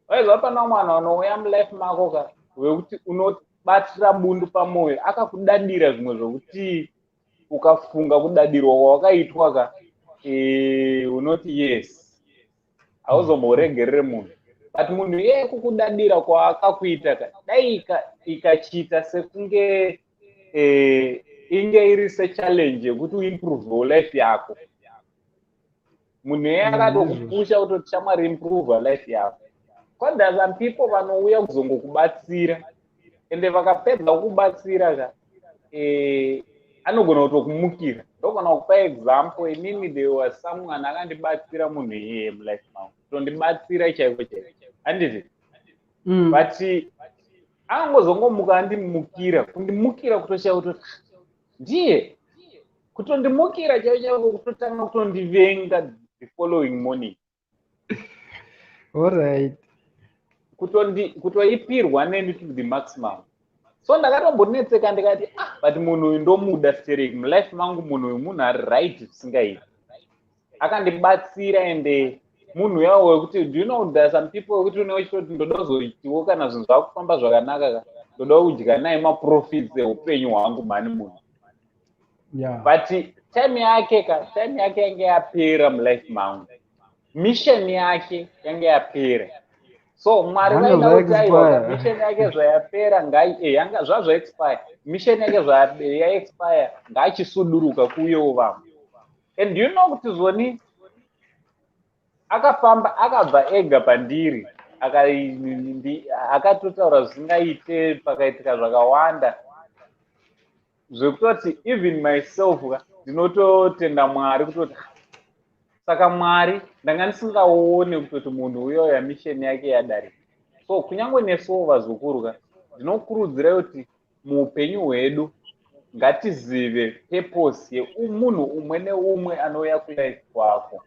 Waiziva pana mwana unouya mulife mako ka, wekuti unobatira bundu pamwoyo, akakudadira zvimwe zvokuti ukafunga kudadirwa kwawakaitwa ka, unoti yes, hauzomboregerere munhu. But munhu iyeye kukudadira kwaakakuita ka, dai ikachiita sekunge inge iri sechallenge yekuti uimprovewo life yako, munhu iyeye akatokupusha kutoti, "Shamwari, improve life yako." There some people vanouya kuzongokubatsira, ende vakapedza kukubatsira ka, anogona kutokumukira. Ndogona kupa example. Inini there was someone akandibatsira, munhu iyeye, mulife mangu, kutondibatsira chaiko chaiko, handiti? But angangozongomuka andimukira, kundimukira kutoshaya kutoti ndiye kutondimukira chaiko chaiko, kutotanga kutondivenga the following morning. Kutoipirwa neni to the maximum. So ndakatombonetseka, ndikati, "Ah, but munhu uyu ndomuda stereki mulife mangu. Munhu uyu munhu ari right zvisingaiti, akandibatsira." Ende munhu uyawo wekuti, do you know there are some people wekuti une uchitoti, "Ndoda kuzoitiwo kana zvinhu zvakufamba zvakanaka ka, ndoda kudya naye maprofits eupenyu hwangu mhani munhu." But time yake ka, time yake yange yapera mulife mangu, mission yake yange yapera. So Mwari vaida kuti, aiwa, mission yake zvayapera, ngai zvazvaexpire, mission yake zvayaexpire, ngaachisuduruka kuuyewo vamwe. And you know kuti zvoni akafamba, akabva ega pandiri, akatotaura zvisingaite, pakaitika zvakawanda zvekutoti even myself ndinototenda Mwari kutoti saka Mwari ndanga ndisingaone kutoti munhu uyoya mission yake yadarika. So kunyange nesuwo vazukuru ka, ndinokurudzira kuti muupenyu hwedu ngatizive purpose yemunhu umwe neumwe anouya kulife kwako,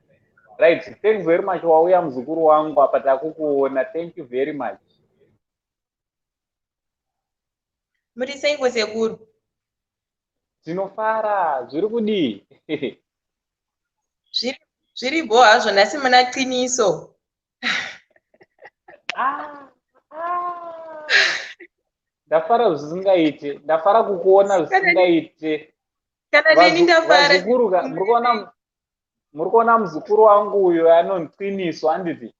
right? Thanks very much. Wauya, muzukuru wangu, apa takukuona. Thank you very much. Muri seiko, sekuru? Tinofara. Zviri kudii? Zviripo hazvo. Nhasi muna Qiniso. Ah, ah. Ndafara zvisingaite, ndafara kukuona zvisingaite. Kana neni ndafara. Vazukuru, muri kuona muzukuru wangu uyo anonzi Qiniso, handiti?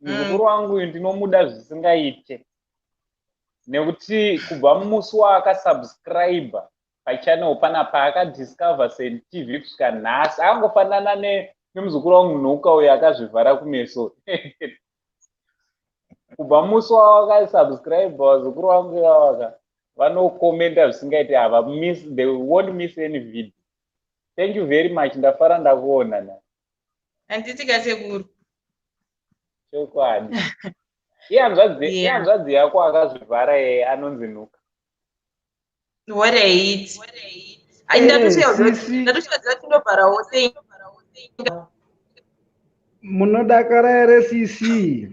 Muzukuru wangu uyu ndinomuda zvisingaite, nekuti kubva musi waakasubscribe. pachannel panapa, akadiscover Saint TV kusvika nhasi. Akangofanana nemuzukuru wangu Nhuka uyo akazvivhara kumeso. Kubva musi wawakasubscribe, vazukuru vangu ivavaka vanokomenda zvisingaiti, hava miss, they won't miss any video. Thank you very much, ndafara ndakuona na. Handiti kasekuru? Chokwadi. Ihanzvadzi yako akazvivhara yeye anonzi Nhuka. Alright, ndatosvika tindobharawo sei. Munodakara here, sisi?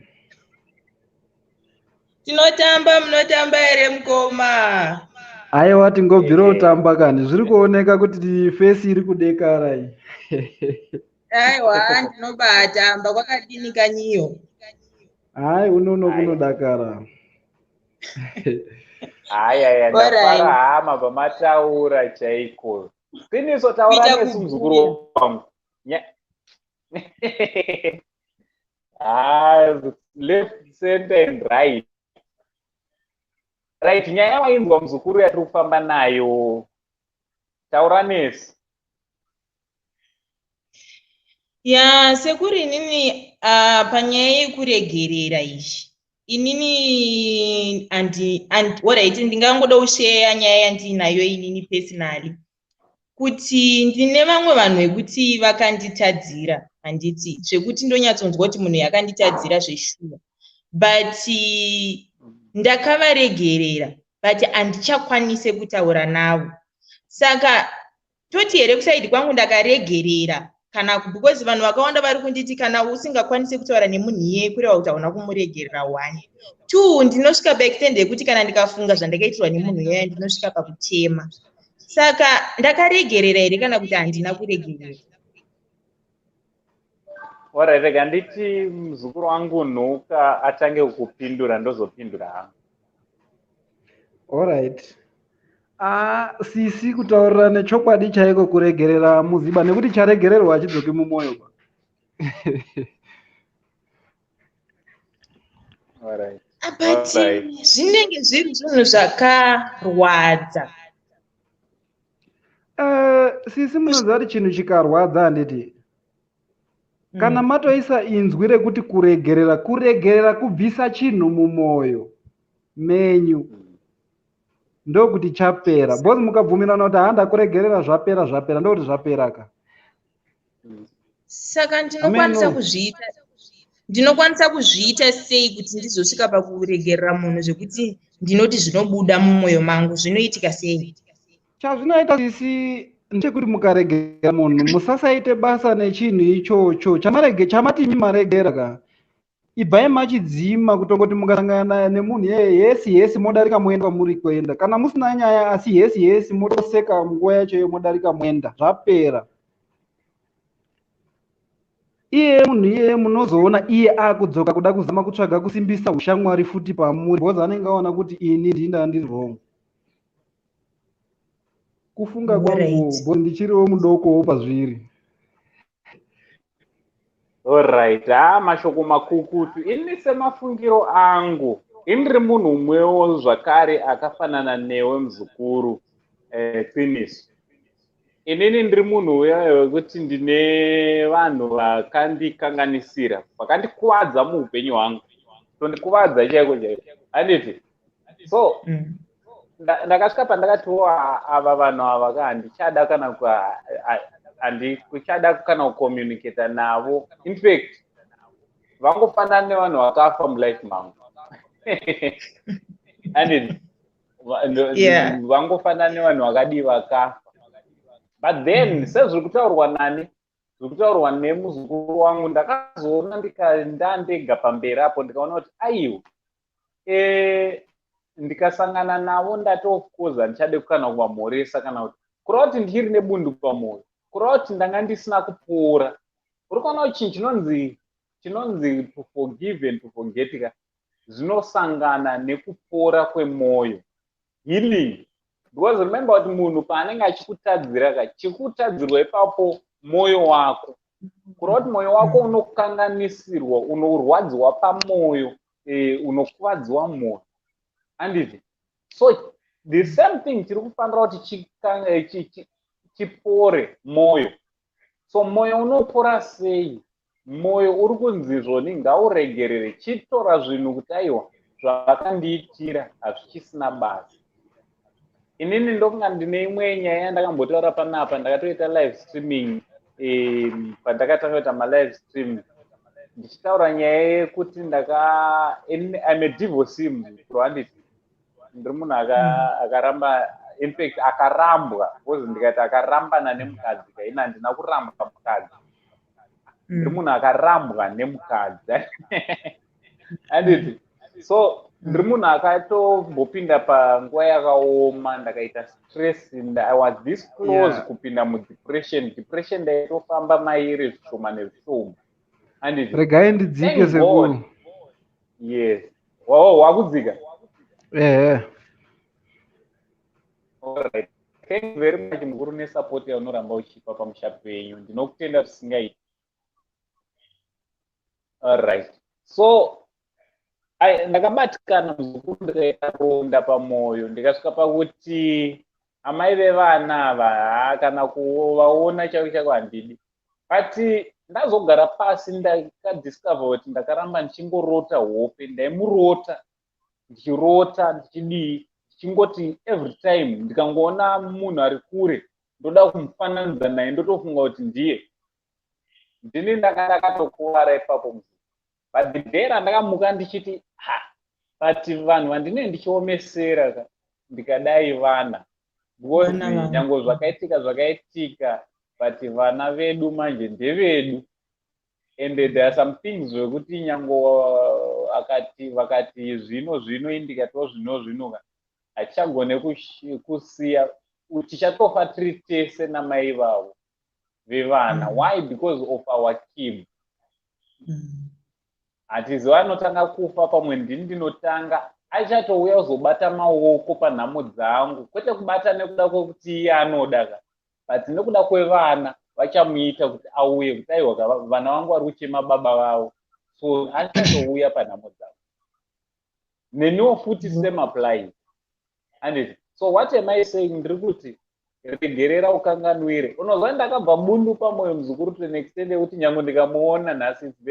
Tinotamba, munotamba here, mukoma? Aiwa, tingobvira kutamba kani, zviri kuoneka kuti face iri kudekara iyi. Aiwa, ndinobatamba. Kwakadini kanyiyo? Hai, unono kunodakara. Hayaya, ndafara hama pamataura chaiko. Qiniso, taura nesu, muzukuru wangu. Ah, left, center and right. Right, nyaya wainzwa, muzukuru, yatiri kufamba nayo. Taura nesu. Ya, sekuru, inini panyaya yekuregerera izvi, inini alright, ndingangoda kusheya nyaya yandiinayo inini personally, kuti ndine vamwe vanhu vekuti vakanditadzira, handiti, zvekuti ndonyatsonzwa kuti munhu yakanditadzira zveshuwa, but ndakavaregerera, but handichakwanise kutaura navo. Saka toti here kuside kwangu ndakaregerera kana? Because vanhu vakawanda vari kunditi kana usingakwanisi kutaura nemunhu iyeye, kureva kuti hauna kumuregerera. One, two, ndinosvika paextent yekuti kana ndikafunga zvandakaitirwa nemunhu iyeye, ndinosvika pakuchema. Saka ndakaregerera here kana kuti handina kuregerera? Alright, rega nditi muzukuru wangu Nhuka atange kukupindura, ndozopindura hangu. Alright. Ah, sisi, kutaurira nechokwadi chaiko, kuregerera muziba, nekuti charegererwa hachidzoki mumwoyo ba. But zvinenge zviri zvinhu zvakarwadza. Sisi, munoziva kuti chinhu chikarwadza, handiti, kana matoisa inzwi rekuti kuregerera, kuregerera kubvisa chinhu mumwoyo menyu, ndokuti chapera, because mukabvumirana kuti handa kuregerera, zvapera, zvapera, ndokuti zvapera ka. Saka ndinokwanisa kuzviita, ndinokwanisa kuzviita sei kuti ndizosvika pakuregerera munhu zvekuti ndinoti zvinobuda mumwoyo mangu? Zvinoitika sei? Chazvinoita, sisi, ndechekuti mukaregera munhu, musasaite basa nechinhu ichocho chamatimi maregera ka. Ibvai machidzima, kutongoti mukasangana nemunhu iyeye, hesi hesi, modarika moenda kwamuri kuenda. Kana musina nyaya, asi hesi hesi, motoseka nguva yacho iyo, modarika moenda, zvapera. Iye munhu iyeye munozoona iye akudzoka kuda kuzama kutsvaga kusimbisa ushamwari futi pamuri, because anenge aona kuti ini ndinda ndiri wrong. Kufunga kwangu, because ndichiriwo mudokowo pazviri. Alright, ha, mashoko makukutu. Ini semafungiro angu, ini ndiri munhu umwewo zvakare akafanana newe, muzukuru Qiniso. Inini ndiri munhu uya wekuti ndine vanhu vakandikanganisira, vakandikuvadza muupenyu hwangu, tondikuvadza chaiko chaiko, handiti? So ndakasvika pandakatiwo ava vanhu ava ka, handichada kana handikuchada kana kucommunicata navo. In fact, vangofanana nevanhu vakafa mulife mangu, handiti? Vangofanana nevanhu vakadii, vakafa. But then sezviri kutaurwa nani, zviri kutaurwa nemuzukuru wangu, ndakazoona ndandega pamberi apo, ndikaona kuti aiwa, ndikasangana navo ndati of course handichade kana kuvamhoresa, kana kuti kureva kuti ndichiri nebundu pamwoyo, kureva kuti ndanga ndisina kupora. Uri kuona kuti chinhu chinonzi to forgive and to forget ka, zvinosangana nekupora kwemwoyo, healing. Because remember kuti munhu paanenge achikutadzira ka, chikutadzirwa ipapo mwoyo wako, kureva kuti mwoyo wako unokanganisirwa, unorwadziwa pamwoyo, unokuvadziwa mwoyo, handiti? So The same thing chiri kufanira kuti chipore mwoyo. So mwoyo unopora sei? Mwoyo uri kunzi zvoni ngauregerere, chitora zvinhu kuti aiwa, zvaakandiitira hazvichisina basa. Inini ndokunga ndine imwe nyaya yandakambotaura panapa. Ndakatoita live streaming, pandakatanga kuita malive stream, ndichitaura nyaya yekuti ndaka I'm a divorcee, handiti? Ndiri munhu akaramba, in fact akarambwa, because ndikati akarambana nemukadzi kaini, handina kuramba mukadzi. Ndiri munhu akarambwa nemukadzi, handiti? So ndiri munhu akatombopinda panguva yakaoma. Ndakaita stress. I was this close kupinda mudepression. Depression ndaitofamba mairi zvishoma nezvishoma, handiti? Regai ndidzike, sekuru. Yes, wawo wakudzika. Ehe. Alright, thank you very much, mukuru, nesupport yaunoramba uchipa pamusha penyu. Ndinokutenda zvisingaiti. Alright, so ndakabatikana, muzukuru. Ndikaita ronda pamwoyo, ndikasvika pakuti amai vevana ava, ha, kana kuvaona chaiko chaiko handidi. But ndazogara pasi, ndakadiscover kuti ndakaramba ndichingorota hope. Ndaimurota, ndichirota, ndichidii, ndichingoti every time ndikangoona munhu ari kure, ndoda kumufananidza naye, ndotofunga kuti ndiye. Ndini ndanga ndakatokuvara ipapo. But the day randakamuka ndichiti, ha, but vanhu vandinee ndichiomesera ka, ndikadai vana, because nyange zvakaitika zvakaitika, but vana vedu manje ndevedu. And there are some things zvekuti nyange akati vakati zvino zvino, indikatiwo zvino zvino ka, hatichagone kusiya. Tichatofa tiri tese namai vavo vevana. Why? Because of our kids. Hatiziva anotanga kufa. Pamwe ndini ndinotanga. Achatouya kuzobata maoko panhamo dzangu, kwete kubata nekuda kwekuti iye anoda ka, but nekuda kwevana. Vachamuita kuti auye kuti aiwa, vana vangu vari kuchema baba vavo. So achatouya panhamo dzangu. Neniwo futi same applies, anditi? So what am I saying? Ndiri kuti regerera, ukanganwire. Unozva ndakabva bundu pamwoyo, muzukuru, to an extent yekuti nyange ndikamuona nhasi, it's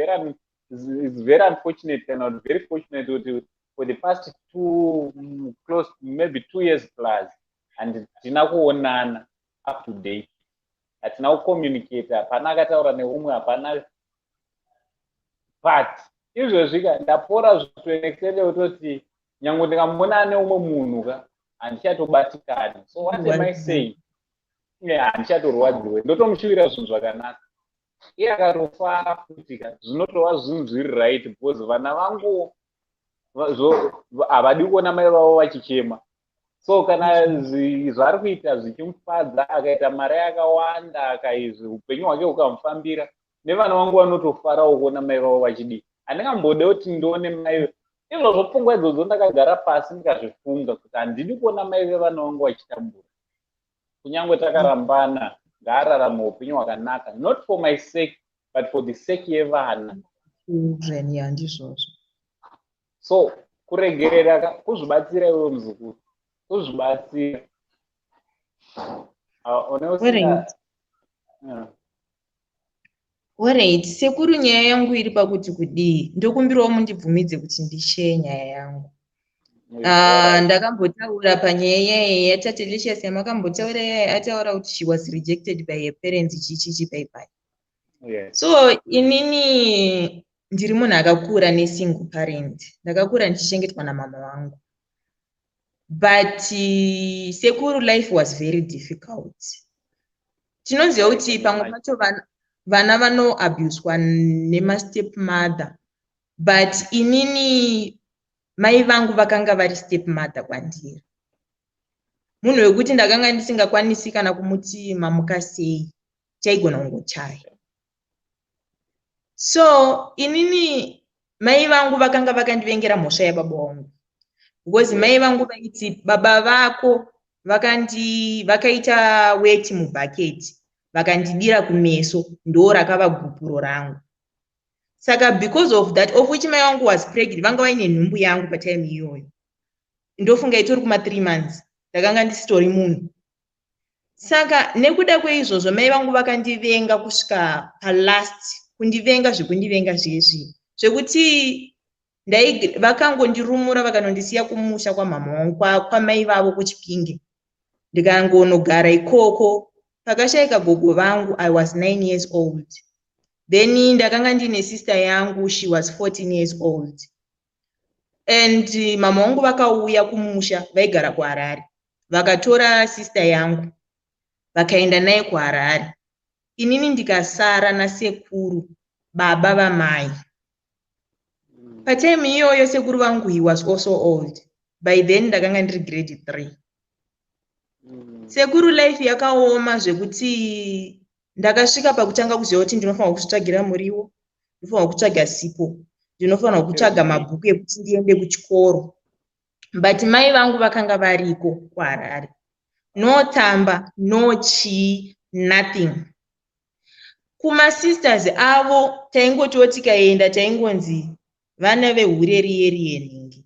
very unfortunate, kana kuti very fortunate, kuti for the past two, close maybe 2 years plus, handina kuonana up to date. Hatina kucommunicate, hapana akataura neumwe, hapana. But izvezvi ka, ndapora to an extent yekutoti nyange ndikamuona neumwe munhu ka, handichatobatikani. So what am I saying? Handichatorwadziwe. Ndotomushuvira zvinhu zvakanaka. Iye akatofara futi ka, zvinotova zvinhu zviri right, because vana vangu havadi kuona mai vavo vachichema. So kana zvaari kuita zvichimufadza, akaita mari yakawanda, akaizvi, upenyu hwake hukamufambira, nevana vangu vanotofarawo kuona mai vavo vachidii. Handingambode kuti ndione mai izvozvo. Pfungwa idzodzo ndakagara pasi ndikazvifunga kuti handidi kuona mai vevana vangu vachitambura. Kunyange takarambana, ngaararame upenyu hwakanaka, not for my sake, but for the sake yevana. Children, ya, ndizvozvo. So kuregerera kuzvibatsira iwe, muzukuru, kuzvibatsira. Une usina. Alright, sekuru, nyaya yangu iri pakuti kudii? Ndokumbirawo mundibvumidze kuti ndishare nyaya yangu. Ndakambotaura panyaya yaya yaTatelicious yamakambotaura yaya, ataura kuti she was rejected by her parents, chichichi pai. So inini ndiri munhu akakura nesingle parent. Ndakakura ndichichengetwa namama vangu. But sekuru, life was very difficult. Tinoziva kuti pamwe pacho vana vanoabuswa nemastep mother, but inini mai vangu vakanga vari step mother kwandiri, munhu wekuti ndakanga ndisingakwanisi kana kumuti mamuka sei, chaigona kungochaya. So inini mai vangu vakanga vakandivengera mhosva yababa vangu, because mai vangu vaiti baba vako vakaita weti mubhaketi, vakandidira kumeso, ndo rakava gupuro rangu. Saka because of that, of which mai vangu was pregnant, vanga vaine nhumbu yangu patime iyoyo, ndofunga itori kuma 3 months. Ndakanga ndisitori munhu. Saka nekuda kweizvozvo, mai vangu vakandivenga kusvika palast, kundivenga zvekundivenga zvezvi, zvekuti vakangondirumura, vakanondisiya kumusha kwamama wangu, kwamai vavo kuChipinge. Ndikangonogara ikoko. Pakashayika gogo vangu, I was 9 years old then. Ndakanga ndine sister yangu, she was 14 years old. And mama vangu vakauya kumusha, vaigara kuHarare, vakatora sister yangu, vakaenda naye kuHarare. Inini ndikasara nasekuru, baba vamai. Patime iyoyo sekuru vangu, he was also old by then. Ndakanga ndiri grade 3. Sekuru, life yakaoma zvekuti ndakasvika pakutanga kuziva kuti ndinofanirwa kuzvitsvagira muriwo, ndinofanirwa kutsvaga sipo, ndinofanirwa kutsvaga mabhuku ekuti ndiende kuchikoro. But mai vangu vakanga variko kuHarare. No tsamba, no chii, nothing. Kumasisters avo taingotiwo tikaenda, taingonzi vana vehure riye riye nhingi.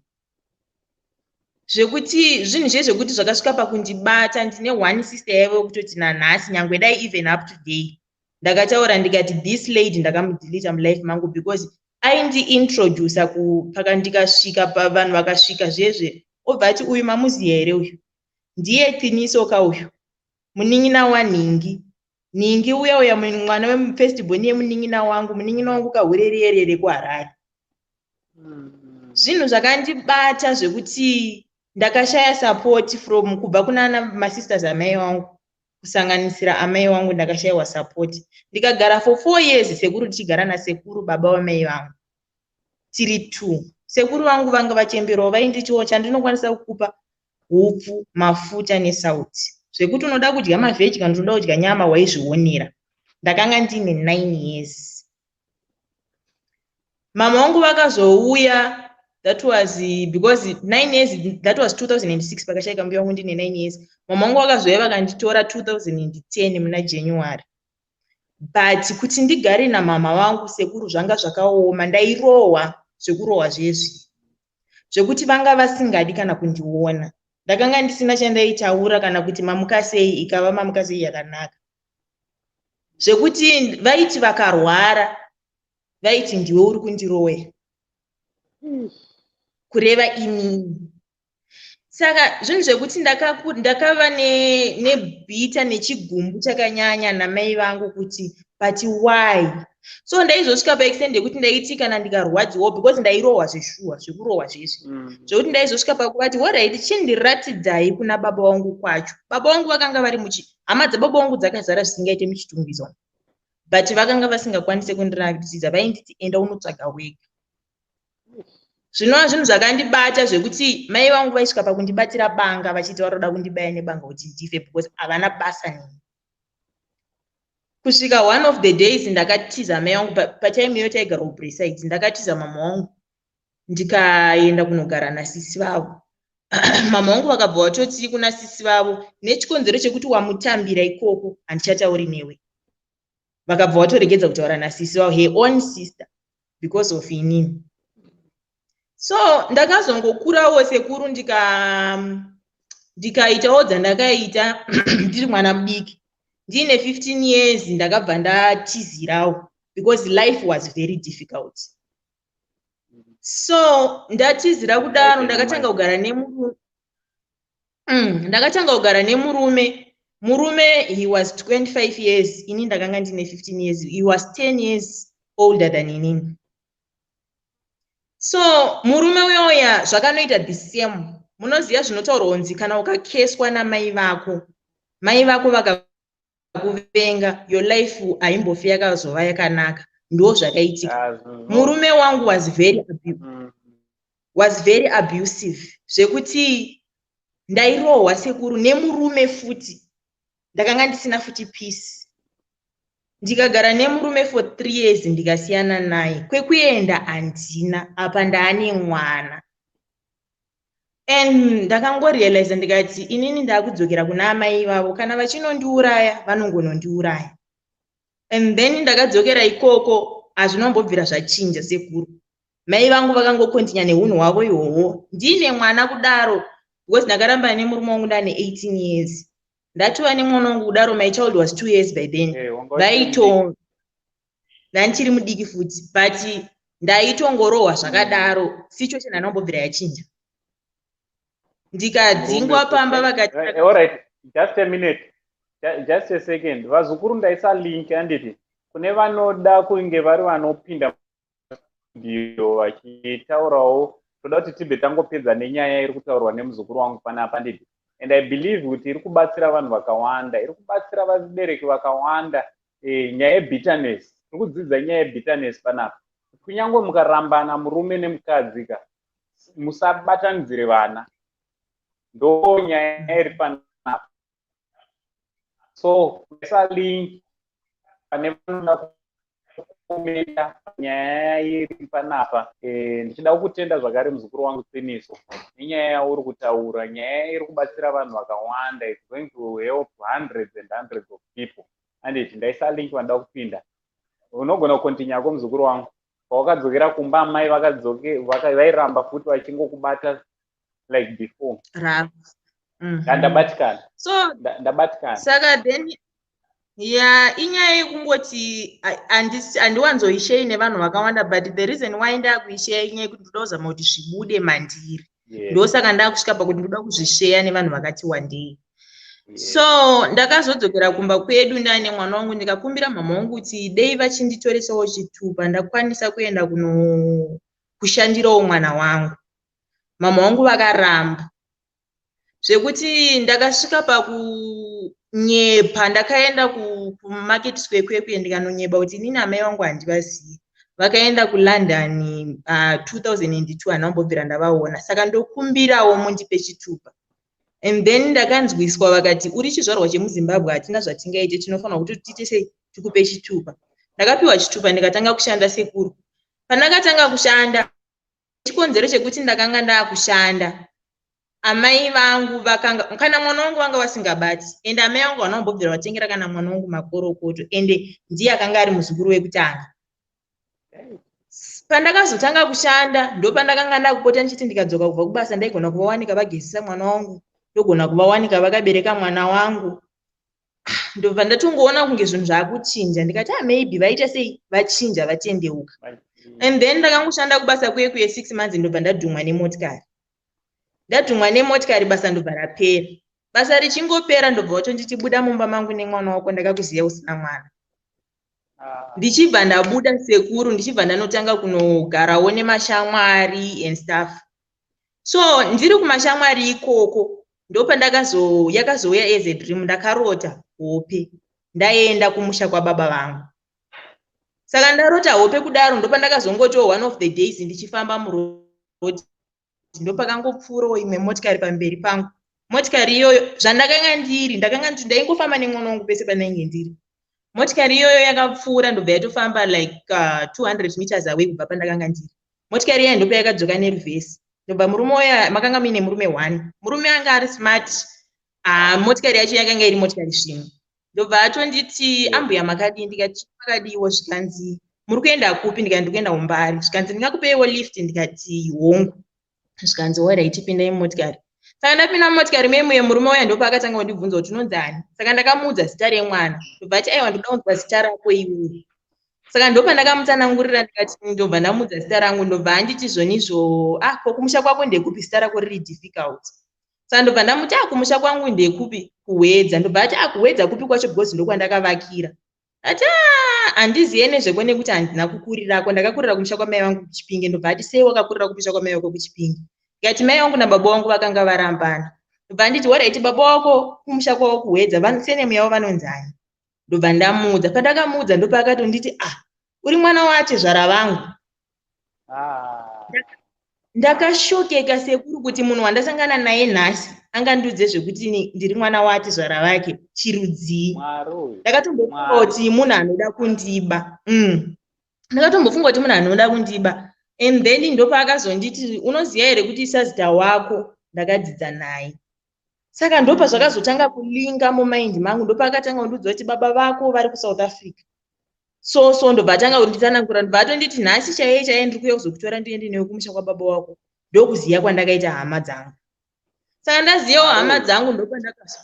Zvekuti zvinhu zvezvekuti zvakasvika pakundibata. Ndine one sister yaivo yekutoti nanhasi, nyangwe dai even up to day, ndakataura ndikati this lady ndakamudhilita mulife mangu, because aindiintroduca paka ndikasvika, vanhu vakasvika zvezve, obva ati, "Uyu mamuziya here? Uyu ndiye Qiniso uyu, munin'ina wanhingi nhingi uya uya, mwana wefirst born yemunin'ina wangu, munin'ina wangu kahure riye rekuHarare." Zvinhu zvakandibata zvekuti ndakashaya support from kubva kunana masisters amai vangu, kusanganisira amai vangu. Ndakashayiwa support, ndikagara for 4 years, sekuru, tichigara nasekuru, baba vamai vangu, tiri two. Sekuru vangu vanga vachemberawo, vainditiwo, "Chandinokwanisa kukupa hupfu, mafuta nesauti. Zvekuti unoda kudya mavheji kana kuti unoda kudya nyama, waizvionera." Ndakanga ndine 9 years. Mama vangu vakazouya. That was because 9 years, that was 2006 pakashayika mbuya vangu, ndine 9 years. Mama vangu vakazouya, vakanditora 2010 muna January. But kuti ndigare namama vangu, sekuru, zvanga zvakaoma. Ndairohwa zvekurohwa zvezvi, zvekuti vanga vasingadi kana kundiona. Ndakanga ndisina chandaitaura, kana kuti mamuka sei, ikava mamuka sei yakanaka. Zvekuti vaiti vakarwara, vaiti, "Ndiwe uri kundiroya," kureva inini. Saka zvinhu zvekuti ndakava nebitter, nechigumbu chakanyanya namai vangu, kuti but why? So ndaizosvika paextent yekuti ndaiti kana ndikarwadziwawo, because ndairohwa zveshuwa, zvekurohwa zvezvi, zvekuti ndaizosvika pakuvati, "Alright, chindiratidzai kuna baba vangu kwacho." Baba vangu vakanga vari muchi, hama dzababa vangu dzakazara zvisingaite muChitungwiza, but vakanga vasingakwanisi kundiratidza. Vainditi, "Enda unotsvaga wega." Zvinova zvinhu zvakandibata, zvekuti mai vangu vaisvika pakundibatira banga, vachiti varoda kundibaya nebanga kuti ndife, because havana basa neni. Kusvika one of the days ndakatiza mai vangu. Patime iyo taigara kuBraeside. Ndakatiza mama vangu, ndikaenda kunogara nasisi vavo. Mama vangu vakabva vatoti kuna sisi vavo, "Nechikonzero chekuti wamutambira ikoko, handichatauri newe." Vakabva vatoregedza kutaura nasisi vavo, her own sister, because of inini. So ndakazongokurawo, sekuru, ndikaitawo dzandakaita ndiri mwana mudiki. Ndiine 15 years ndakabva ndatizirawo, because life was very difficult. So ndatizira kudaro, ndakatanga kugara nemurume. Ndakatanga kugara nemurume. Murume, he was 25 years, ini ndakanga ndine 15 years. He was 10 years older than inini. So murume uyoya zvakanoita the same. Munoziva zvinotaurwa kunzi kana ukakeswa namai vako, mai vako vakakuvenga, your life haimbofi yakazova yakanaka. Ndo zvakaitika. Murume wangu was very abusive, zvekuti ndairohwa, sekuru, nemurume futi. Ndakanga ndisina futi peace. Ndikagara nemurume for 3 years, ndikasiyana naye. Kwekuenda handina, apa ndaane mwana. And ndakangorealiza, ndikati inini ndaakudzokera kuna amai vavo, kana vachinondiuraya, vanongonondiuraya. And then ndakadzokera ikoko. Hazvinombobvira zvachinja, sekuru. Mai vangu vakangokontinya neunhu hwavo ihwohwo, ndine mwana kudaro. Because ndakaramba nemurume wangu ndane 18 years, ndatova nemwana wangu kudaro. My child was 2 years by then. Wanga uchiri mudiki. Vaito ndandichiri mudiki futi, but ndaitongorohwa zvakadaro. Situation handambobvira yachinja, ndikadzingwa Murume pamba. futi. Vakati All right, just a minute. Just a second. Vazukuru, ndaisa link, handiti? Kune vanoda kunge vari vanopinda studio vachitaurawo, toda kuti tibve tangopedza nenyaya iri kutaurwa nemuzukuru wangu panapa, handiti? And I believe kuti iri kubatsira vanhu vakawanda, iri kubatsira vabereki vakawanda. Nyaya yebitterness, tiri kudzidza nyaya yebitterness panapa. Kunyange mukarambana murume nemukadzi ka, musabatanidzire vana. Ndo nyaya iri panapa. So isa link pane vanoda kukomenta nyaya iri panapa. Ndichida kukutenda zvakare, muzukuru wangu Tsiniso, nenyaya yauri kutaura. Nyaya iri kubatsira vanhu vakawanda. It's going to help hundreds and hundreds of people, anditi? Ndaisa link, vanoda kupinda. Unogona kucontinue yako, muzukuru wangu. Pawakadzokera kumba, amai vairamba futi vachingokubata like before? Rough. Ndabatikana. So Ndabatikana. Saka then, ya, inyaya yekungoti handiwanzoishare nevanhu vakawanda, but the reason why ndakuishare inyaya yekuti ndoda kuzama kuti zvibude mandiri. Ndosaka ndakusvika pakuti ndoda kuzvishare nevanhu vakati wandei. So ndakazodzokera kumba kwedu ndaine mwana wangu, ndikakumbira mama wangu kuti dei vachinditoresawo chitupa, ndakwanisa kuenda kuno kushandirawo mwana wangu. Mama wangu vakaramba, zvekuti ndakasvika pakunyepa. Ndakaenda kuMarket Square kwekwe, ndikanonyeba kuti inini amai vangu handivazivi, vakaenda kuLondon 2002, handina kumbobvira ndavaona, saka ndokumbirawo mundipe chitupa. And then ndakanzwiswa, vakati uri chizvarwa chemuZimbabwe, hatina zvatingaite, tinofanira kuti tiite sei, tikupe chitupa. Ndakapiwa chitupa, ndikatanga kushanda. Sekuru, pandakatanga kushanda, chikonzero chekuti ndakanga ndaakushanda, amai vangu vakanga kana mwana wangu vanga vasingabati, ende amai vangu havana kumbobvira vatengera kana mwana wangu makorokoto, ende ndiye akanga ari muzukuru wekutanga. Pandakazotanga kushanda, ndopandakanga ndakupota ndichiti ndikadzoka kubva kubasa, ndaigona kuvawanika vagezisa mwana wangu, ndogona kuvawanika vakabereka mwana wangu. Ndobva ndatongoona kunge zvinhu zvaakuchinja, ndikati, ah, maybe vaita sei, vachinja, vatendeuka. And then ndakangoshanda kubasa kuye kuye 6 months, ndobva ndadhumwa nemotikari. Ndadhumwa nemotikari, basa ndobva rapera. Basa richingopera, ndobva watonditi, "Buda mumba mangu nemwana wako, ndakakuziya usina mwana." Ndichibva ndabuda, sekuru, ndichibva ndanotanga kunogarawo nemashamwari and stuff. So ndiri kumashamwari ikoko, ndopandakazo yakazouya as a dream. Ndakarota hope ndaenda kumusha kwababa vangu. Saka ndarota hope kudaro, ndopandakazongotiwo one of the days ndichifamba muroad, ndopakangopfuurawo imwe motikari pamberi pangu. Motikari iyoyo, zvandakanga ndiri, ndakanga ndaingofamba nemwana wangu pese pandainge ndiri. Motikari iyoyo yakapfuura, ndobva yatofamba like 200 meters away kubva pandakanga ndiri. Motikari iya ndopa yakadzoka nereverse, ndobva murume uya, makanga muine murume one, murume anga ari smart. Motikari yacho yakanga iri motikari svimwe. Ndobva atonditi, "Ambuya, makadii?" Ndikati, "Makadiwo?" Zvikanzi, "Muri kuenda kupi?" Ndikati, "Ndikuenda kuMbare." Zvikanzi, "Ndingakupeiwo lift?" Ndikati, "Hongu." Zvikanzi, "Alright, pindai mumotikari." Saka ndapinda mumotikari memuye, murume uya ndopaakatanga kundibvunza kuti, "Unonzi ani?" Saka ndakamuudza zita remwana. Ndobva ati, "Aiwa, ndoda kunzwa zita rako iwewe." Saka ndopandakamutsanangurira, ndikati, ndobva ndamuudza zita rangu. Ndobva anditi zvonizvo, "Ah, ko kumusha kwako ndekupi? Zita rako riri difficult." Saka ndobva ndamuti, "Ah, kumusha kwangu ndekupi? KuHwedza." Ndobva ati, "Ah, kuHwedza kupi kwacho? Because ndokwandakavakira." Ati, "Ah, handiziye nezveko nekuti handina kukurirako, ndakakurira kumusha kwamai vangu kuChipinge." Ndobva ati, "Sei wakakurira kumusha kwamai vako kuChipinge?" Ndikati, "Mai vangu nababa vangu vakanga varambana." Ndobva anditi, "Alright, baba wako kumusha kwavo kuHwedza, surname yavo vanonzani?" Ndobva ndamuudza. Pandakamuudza, ndopaakatonditi, "Ah, uri mwana watezvara vangu." Ah. Ndakashokeka, sekuru, kuti munhu wandasangana naye nhasi angandiudze zvekuti ndiri mwana watezvara vake chirudzii? Mwari uyu. Ndakatombofunga Mwari. kuti munhu anoda kundiba. Ndakatombofunga kuti munhu anoda kundiba. And then ndopaakazonditi, "Unoziva here kuti sazita wako ndakadzidza naye?" Saka ndopa zvakazotanga kulinka mumind mangu. Ndopaakatanga kundiudza kuti baba vako vari kuSouth Africa. So ndobva atanga kunditsanangura, ndobva atonditi, "Nhasi chaiye chaiye ndiri kuuya kuzokutora, ndiende newe kumusha kwababa wako." Ndokuziya kwandakaita hama dzangu. Saka ndazivawo hama dzangu ndopandakazo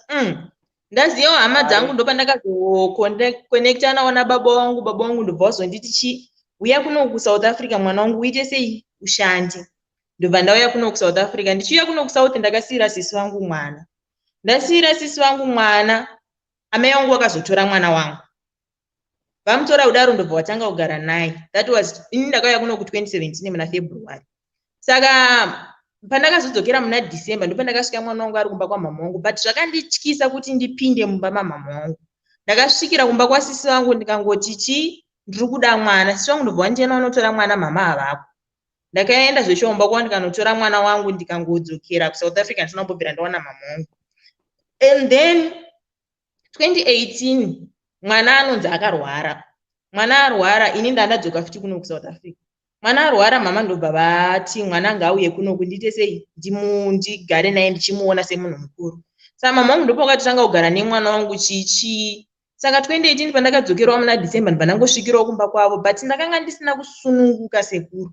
ndazivawo hama dzangu, ndopandakazokonekta nawo nababa vangu. Baba vangu ndobva vazonditi, "Chi uya kuno kuSouth Africa, mwana wangu, uite sei, ushande." Ndobva ndauya kuno kuSouth Africa. Ndichiuya kuno kuSouth, ndakasiyira sisi vangu mwana. Ndasiyira sisi vangu mwana, amai vangu vakazotora mwana wangu. Vamutora kudaro, ndobva watanga kugara naye. That was ini ndakauya kuno ku2017 muna February. Saka pandakazodzokera muna December, ndopandakasvika mwana wangu ari kumba kwamama wangu, but zvakandityisa kuti ndipinde mumba mamama wangu. Ndakasvikira kumba kwasisi vangu, ndikangoti, "Chi ndiri kuda mwana." Sisi vangu ndobva vandienda unotora mwana, mama havako. Ndakaenda zveshoumba kwavo, ndikanotora mwana wangu, ndikangodzokera kuSouth Africa ndisina kumbobvira ndaona mama wangu. And then 2018 mwana anonzi akarwara. Mwana arwara, ini ndandadzoka futi kuno kuSouth Africa. Mwana arwara, mama ndobva vati mwana ngaauye kunoku, ndiite sei, ndigare naye ndichimuona semunhu mukuru. Saka mama vangu ndopakatotanga kugara nemwana wangu chichi. Saka 2018 pandakadzokerawo muna December, ndibva ndangosvikirawo kumba kwavo, but ndakanga ndisina kusununguka, sekuru.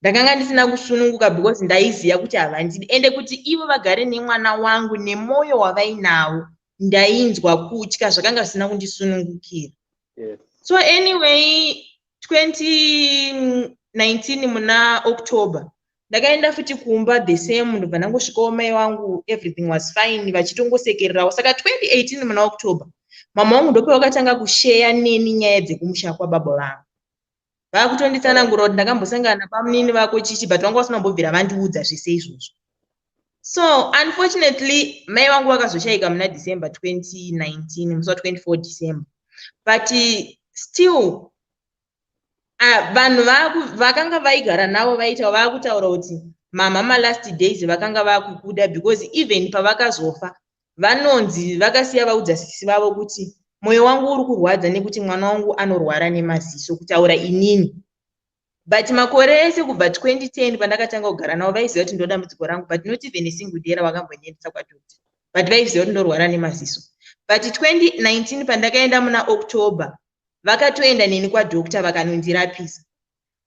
Ndakanga ndisina kusununguka because ndaiziva kuti havandidi, ende kuti ivo vagare nemwana wangu nemwoyo wavainawo, ndainzwa kutya, zvakanga zvisina kundisunungukira. So anyway, 2019 muna October ndakaenda futi kumba, the same. Ndobva ndangosvikawo mai vangu, everything was fine, vachitongosekererawo. Saka 2018 muna October, mama vangu ndopavakatanga kusheya neni nyaya dzekumusha kwababa vangu. Vakutonditsanangura kuti ndakambosangana nabamunini vako chichi, but vanga vasina kumbobvira vandiudza zvese izvozvo. So unfortunately mai vangu vakazoshayika muna December 2019, musi wa24 December. But still vanhu vakanga vaigara navo vaita vaakutaura kuti mama malast days vakanga vakukuda, because even pavakazofa vanonzi vakasiya vaudza sisi vavo kuti, "Mwoyo wangu uri kurwadza nekuti mwana wangu anorwara nemaziso, kutaura inini." But makore ese kubva 2010 pandakatanga kugara navo, vaiziva kuti ndo dambudziko rangu, but not even a single day ravakambondiendesa kwadoctor, but vaiziva kuti ndorwara nemaziso. But 2019 pandakaenda muna October, vakatoenda neni kwadoctor, vakanondirapisa.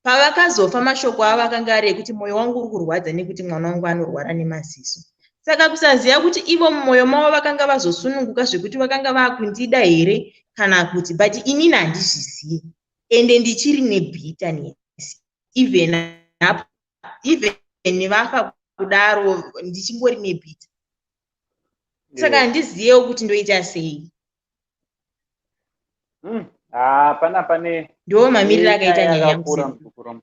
Pavakazofa, mashoko avo akanga ari ekuti, "Mwoyo wangu uri kurwadza nekuti mwana wangu anorwara nemaziso." Saka kusaziva kuti ivo mumwoyo mavo vakanga vazosununguka zvekuti vakanga vaakundida here kana kuti, but inini handizvizivi, ende ndichiri nebitterness even up, even vafa kudaro ndichingori nebitter. Saka handizivewo kuti ndoita sei. Ah, pana pane Ndo mamiriro akaita nyaya yangu. Yakakura, muzukuru.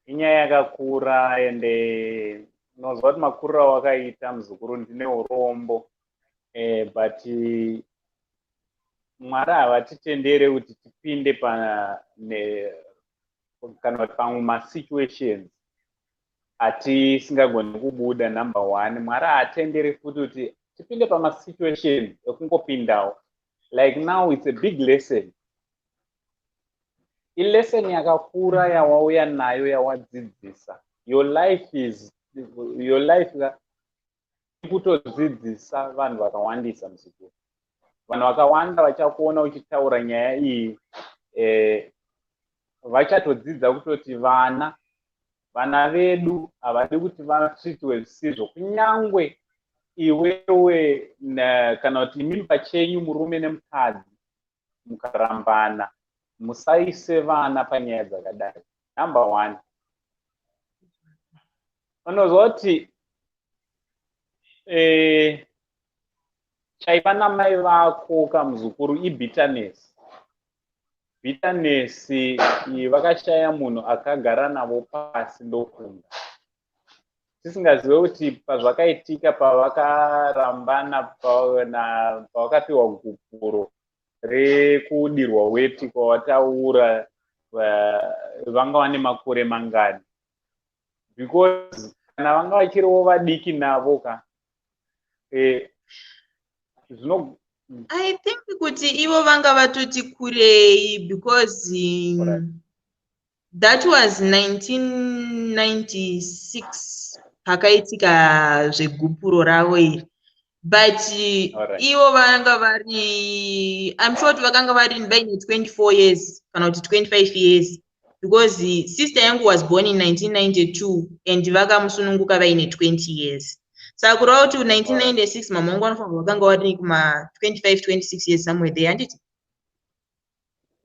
Inyaya yakakura, ende unozwa kuti makuriro awakaita, muzukuru, ndine urombo, but Mwari havatitendere kuti tipinde pane kana kuti pamwe masituations atisingagoni kubuda. Number one, Mwari haatenderi futi kuti tipinde pamasituations ekungopindawo. Like now it's a big lesson, ilesson yakakura yawauya nayo, yawadzidzisa. Your life is your life, kutodzidzisa vanhu vakawandisa, muzukuru. Vanhu vakawanda vachakuona uchitaura nyaya iyi, vachatodzidza kutoti vana vedu havadi kuti vatreatwe zvisizvo. Kunyangwe iwewe kana kuti imimi pachenyu, murume nemukadzi, mukarambana, musaise vana panyaya dzakadai. Number one, unozwa kuti chaiva namai vako kamuzukuru ibitterness. Bitterness iyi vakashaya munhu akagara navo pasi. Ndofunga tisingazive kuti pazvakaitika, pavakarambana, pavakapiwa gupuro rekudirwa weti kwawataura, vanga vane makore mangani? Because kana vanga vachiriwo vadiki navo ka, zvino I think kuti ivo vanga vatoti kurei, because that was 1996 pakaitika zvegupuro ravo iri, but ivo vanga vari, I'm sure kuti vakanga vari vaine 24 years kana kuti 25 years, because sister yangu was born in 1992 and vakamusununguka vaine 20 years. Saka kureva kuti 1996 mama vangu vanofanirwa vakanga vari kuma 25 26 years, somewhere there, handiti?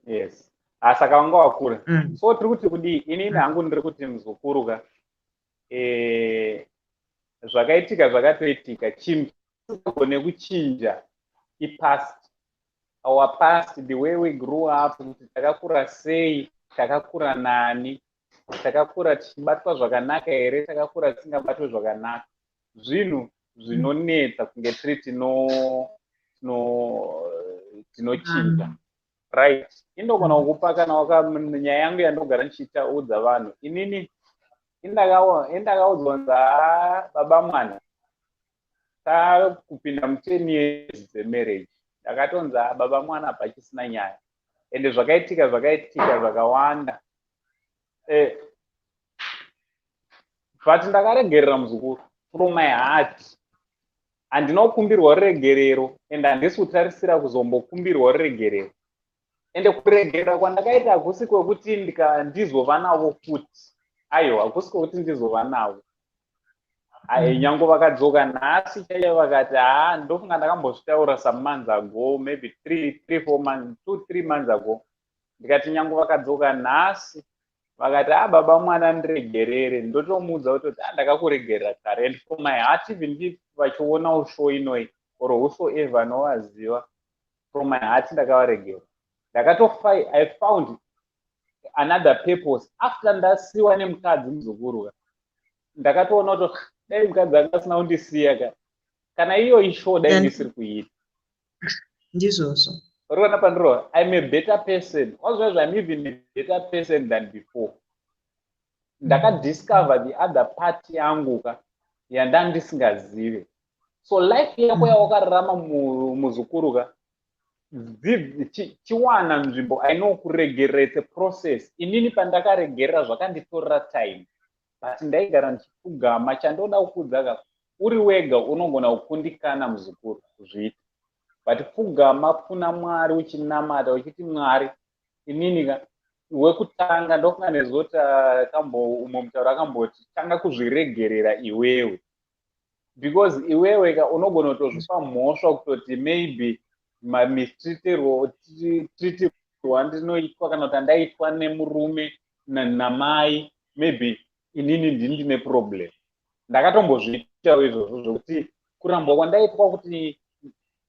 Yes. Ah, saka vanga wakura. So tiri kuti kudii? Inini hangu ndiri kuti, muzukuru ka, zvakaitika zvakatoitika. Chinhu chisingagone kuchinja ipast, our past, the way we grew up, kuti takakura sei, takakura nani, takakura tichibatwa zvakanaka here, takakura tisingabatwi zvakanaka. Zvinhu zvinonetsa kunge tiri tinochinja, right? Indogona kukupa kana waka nyaya yangu yandogara ndichiitaudza vanhu. Inini indakaudzwa nzi, "Haa, baba mwana, takupinda mu10 years dzemarriage." Ndakatonzi, "Haa, baba mwana, pachisina nyaya." Ende zvakaitika zvakaitika zvakawanda, but ndakaregerera, muzukuru, from my heart. Handina kukumbirwa ruregerero and handisi kutarisira kuzombokumbirwa ruregerero. Ende kuregerera kwandakaita hakusi kwekuti ndizova navo futi. Aiwa, hakusi kwekuti ndizova navo. Ai, nyange vakadzoka nhasi chaiyo vakati, haa, ndofunga ndakambozvitaura some months ago, maybe 3, 3, 4 months, 2, 3 months ago, ndikati nyange vakadzoka nhasi vakati, "A, baba mwana, ndiregerere," ndotomuudza kutoti, "A, ndakakuregerera kare." And from my heart, even if vachionawo show inoi or whosoever anovaziva, from my heart ndakavaregera. Ndakatofai, I found another purpose after ndasiwa nemukadzi, muzukuru. Ndakatoona kuti dai mukadzi anga asina kundisiya ka, kana iyo ishow dai ndisiri kuiita. Ndizvozvo. Uriona pandiro, I'm a better person. Wazvazvo, I'm even a better person than before. Ndakadiscover the other part yangu ka yandandisingazive. So life yako yawakararama, muzukuru ka, chiwana nzvimbo. I know kuregerera, it's a process. Inini pandakaregerera zvakanditorera time, but ndaigara ndichipfugama. Chandoda kukudza ka, uri wega unogona kukundikana, muzukuru, kuzviita, but pfugama kuna Mwari uchinamata uchiti, "Mwari, inini ka." Wekutanga, ndofunga nezoti umwe mutauro akamboti, "Tanga kuzviregerera iwewe," because iwewe ka unogona kutozvipa mhosva kutoti maybe mamistreatirwo andinoitwa kana kuti andaitwa nemurume namai, maybe inini ndini ndine problem. Ndakatombozviitawo izvozvo zvokuti kurambwa kwandaitwa, kuti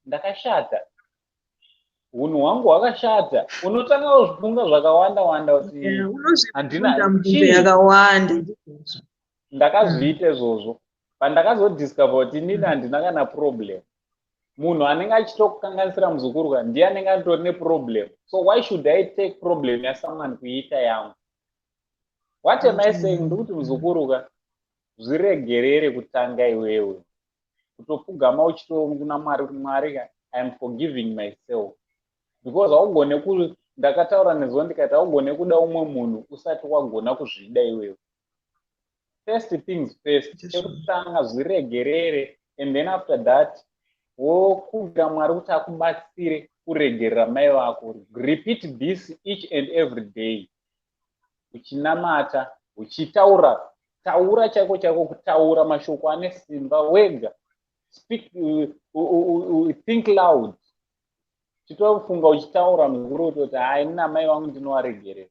ndakashata, unhu hwangu hwakashata. Unotanga kuzvifunga zvakawanda wanda kuti handina yakawanda. Ndakazviita izvozvo. Pandakazodiscover kuti inini handina kana problem, munhu anenge achitokukanganisira, muzukuru ka, ndiye anenge atori neproblem. So why should I take problem yasomeone kuiita yangu? What am I saying? Ndikuti, muzukuru ka, zviregerere kutanga iwewe, kutopfugama uchitokuna Mwari kuti, "Mwari ka, I am forgiving myself," because haugone ku ndakataura nezuva ndikati haugone kuda umwe munhu usati wagona kuzvida iwewe. First things first, chekutanga zviregerere, and then after that wokumbira Mwari kuti akubatsire kuregerera mai vako. Repeat this each and every day uchinamata, uchitaura taura chaiko chaiko, kutaura mashoko ane simba wega. Speak, think loud, chitofunga uchitaura, muzukuru, kutoti, "Hai, namai vangu ndinovaregerera,"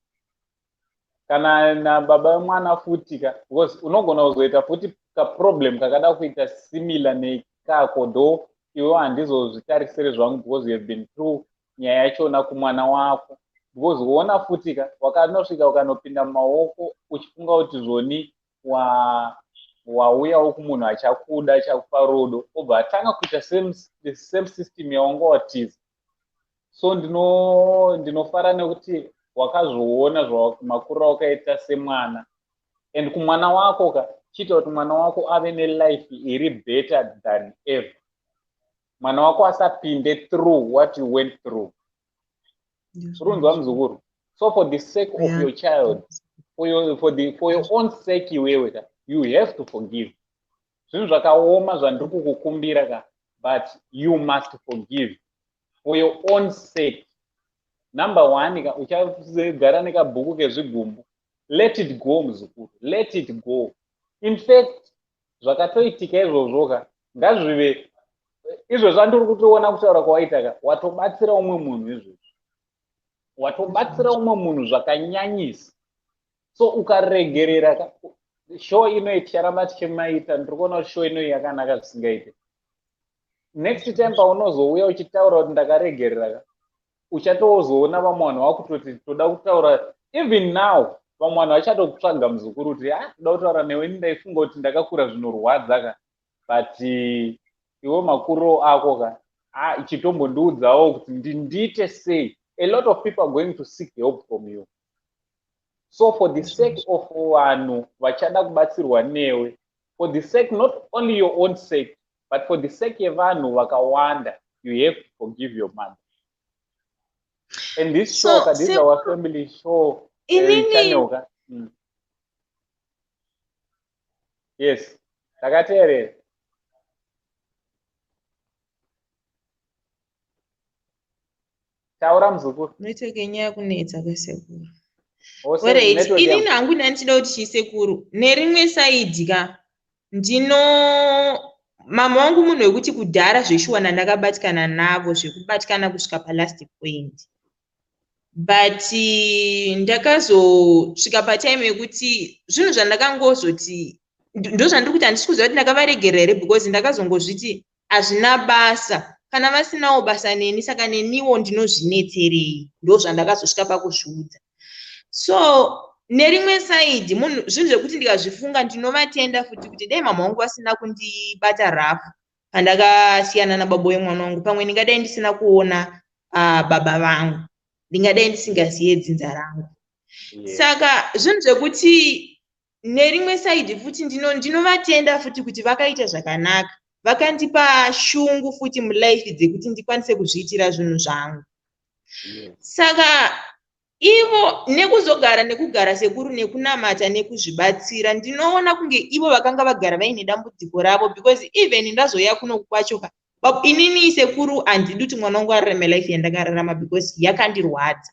kana nababa vemwana futi ka, because unogona kuzoita futi kaproblem kakada kuita similar nekako, though iwe handizozvitarisiri zvangu because you have been through nyaya yachona kumwana wako. Because uona futi ka, wakanosvika ukanopinda mumaoko uchifunga kuti zvoni wauyawo kumunhu achakuda, achakupa rudo, obva atanga kuita the same system yawanga watiza. So ndinofara nekuti wakazviona makuriro awakaita semwana, and kumwana wako ka, chiita kuti mwana wako ave nelife iri better than ever. Mwana wako asapinde through what you went through. Urunzwa, muzukuru? So for the sake of your child, for your own sake, iwewe ka, you have to forgive. Zvinhu zvakaoma zvandiri kukukumbira ka, but you must forgive for your own sake. Number one ka, uchagara nekabhuku kezvigumbu. Let it go, muzukuru, let it go. In fact, Zvakatoitika izvozvoka ngazvive izvozvo andiri kutoona kutaura kwawaitaka, watobatsira umwe munhu izvozvo, watobatsira umwe munhu zvakanyanyisa. So ukaregerera, show inoyi ticharamba tichimaita. Ndiri kuona kuti show inoyi yakanaka zvisingaite. Next time paunozouya uchitaura kuti ndakaregerera ka, uchatozoona vamwe vanhu vakutoti toda kutaura. Even now vamwe vanhu vachatokutsvaga, muzukuru, kuti a toda kutaura newe, ndaifunga kuti ndakakura zvinorwadza ka, but iwe makuriro ako ka, a chitombondiudzawo kuti ndiite sei. A lot of people are going to seek help from you. So for the sake of vanhu vachada kubatsirwa newe, for the sake, not only your own sake, but for the sake yevanhu vakawanda, you have to forgive your mother. And this show, so, this is our family show channel ka. Yes, takateerera. Taura, muzukuru. Network yenyaya kunetsa kwesekuru. Alright, inini hangu ndandichida kuti chisekuru, nerimwe side ka, ndino mama wangu munhu wekuti kudhara zveshuwa ndandakabatikana navo zvekubatikana kusvika palast point, but ndakazosvika patime yekuti zvinhu zvandakangozoti ndo zvandiri kuti handisi kuziva kuti ndakavaregerera here, because ndakazongozviti hazvina basa kana vasinawo basa neni, saka neniwo ndinozvinetserei? Ndo zvandakazosvika pakuzviudza. So nerimwe side, munhu zvinhu zvekuti ndikazvifunga ndinovatenda futi kuti dai mama vangu vasina kundibata rafu pandakasiyana nababa wemwana wangu, pamwe ndingadai ndisina kuona baba vangu, ndingadai ndisingaziye dzinza rangu. Saka zvinhu zvekuti nerimwe side futi ndinovatenda futi kuti vakaita zvakanaka, vakandipa shungu futi mulife dzekuti ndikwanise kuzviitira zvinhu zvangu. Saka ivo nekuzogara nekugara sekuru, nekunamata, nekuzvibatsira, ndinoona kunge ivo vakanga vagara vaine dambudziko ravo, because even ndazoya kuno kwacho ka, inini sekuru handidi kuti mwana wangu ararame life yandakararama, because yakandirwadza.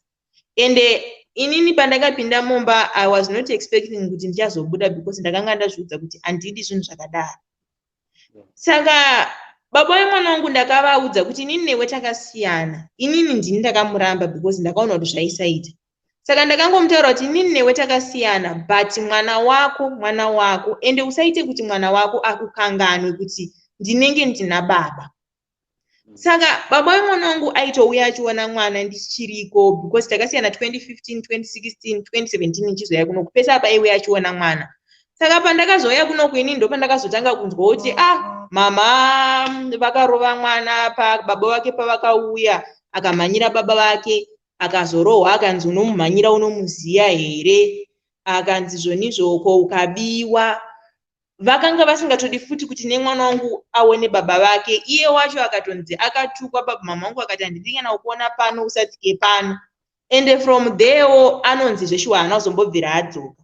Ende inini pandakapinda mumba, I was not expecting kuti ndichazobuda, because ndakanga ndazviudza kuti handidi zvinhu zvakadaro. Saka baba vemwana wangu ndakavaudza kuti inini newe takasiyana. Inini ndini ndakamuramba because ndakaona kuti zvaisaita. Saka ndakangomutaura kuti inini newe takasiyana, but mwana wako mwana wako, ende usaite kuti mwana wako akukanganwe kuti ndinenge ndina baba. Saka baba vemwana wangu aitouya achiona mwana ndichiriko, because takasiyana 2015, 2016, 2017 ndichizoya kuno. Kupesa apa aiuya achiona mwana. Saka pandakazouya kunoku inini, ndo pandakazotanga kunzwa kuti ah, mama vakarova mwana baba vake pavakauya, akamhanyira baba vake, akazorohwa, akanzi unomumhanyira, unomuziya here? Akanzi zvonizvoko ukabiwa. Vakanga vasingatodi futi kuti nemwana wangu aone baba vake. Iye wacho akatonzi akatukwa. Mama wangu akati handidi kana kukuona pano, usatsike pano. Ende from therewo anonzi zveshuwa haana kuzombobvira adzoka.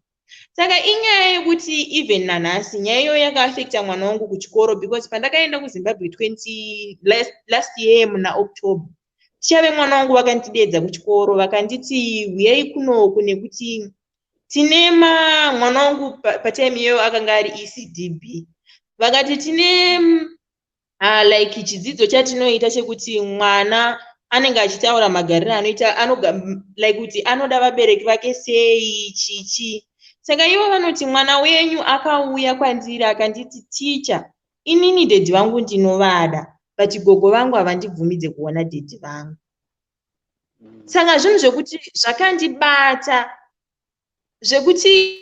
Saka inyaya yekuti even nanhasi nyaya iyoyo yakaafecta mwana wangu kuchikoro, because pandakaenda kuZimbabwe 20 last year muna October, tichave mwana wangu vakandidedza kuchikoro, vakanditi uyai kunoku nekuti tine mwana wangu patime iyoyo akanga ari ECDB. Vakati tine like chidzidzo chatinoita chekuti mwana anenge achitaura magariro anoita like kuti anoda vabereki vake sei, chichi. Saka ivo vanoti mwana wenyu akauya kwandiri akanditi, "Ticha, inini daddy vangu ndinovada, but gogo vangu havandibvumidze kuona daddy vangu." Saka zvinhu zvekuti zvakandibata zvekuti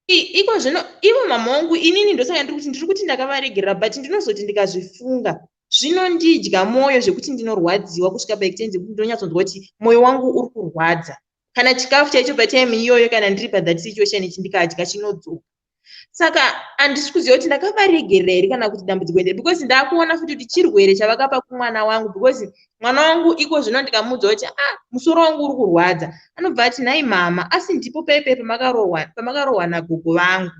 iko zvino ivo mama vangu, inini ndosaka ndiri kuti ndakavaregerera, but ndinozoti ndikazvifunga zvinondidya mwoyo zvekuti ndinorwadziwa kusvika paextent yekuti ndinonyatsonzwa kuti mwoyo wangu uri kurwadza. Kana chikafu chaicho patime iyoyo, kana ndiri pathat situation ichi, ndikadya chinodzoka. Saka handisi kuziva kuti ndakavaregerera here kana kuti dambudziko ndere, because ndaakuona futi kuti chirwere chavakapa kumwana wangu, because mwana wangu iko zvino ndikamuudza kuti ah, musoro wangu uri kurwadza, anobva ati, "Nhai mama, asi ndipo paipai pamakarohwa nagogo vangu?"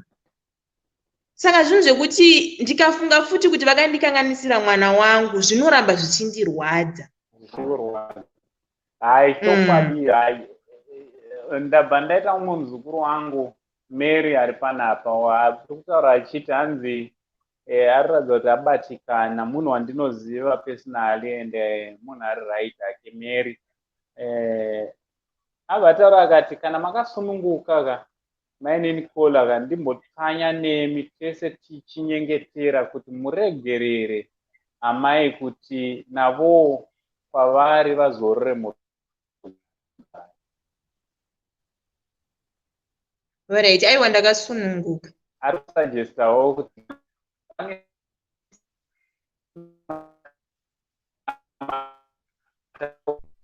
Saka zvinhu zvekuti ndikafunga futi kuti vakandikanganisira mwana wangu, zvinoramba zvichindirwadza. Zvichikurwadza, hai, chokwadi. Hai, ndabva ndaita mumwe muzukuru wangu Mary ari panapa, ari kutaura achiti hanzi Ari kuratidza kuti abatikana, munhu wandinoziva personally and munhu ari right hake, Mary. Abva ataura akati kana makasununguka ka, mainini Kola ka, ndimbotsanya nemi tese tichinyengetera kuti muregerere amai, kuti navowo kwavari vazorore mu Alright, aiwa, ndakasununguka. Ari kusuggestawo kuti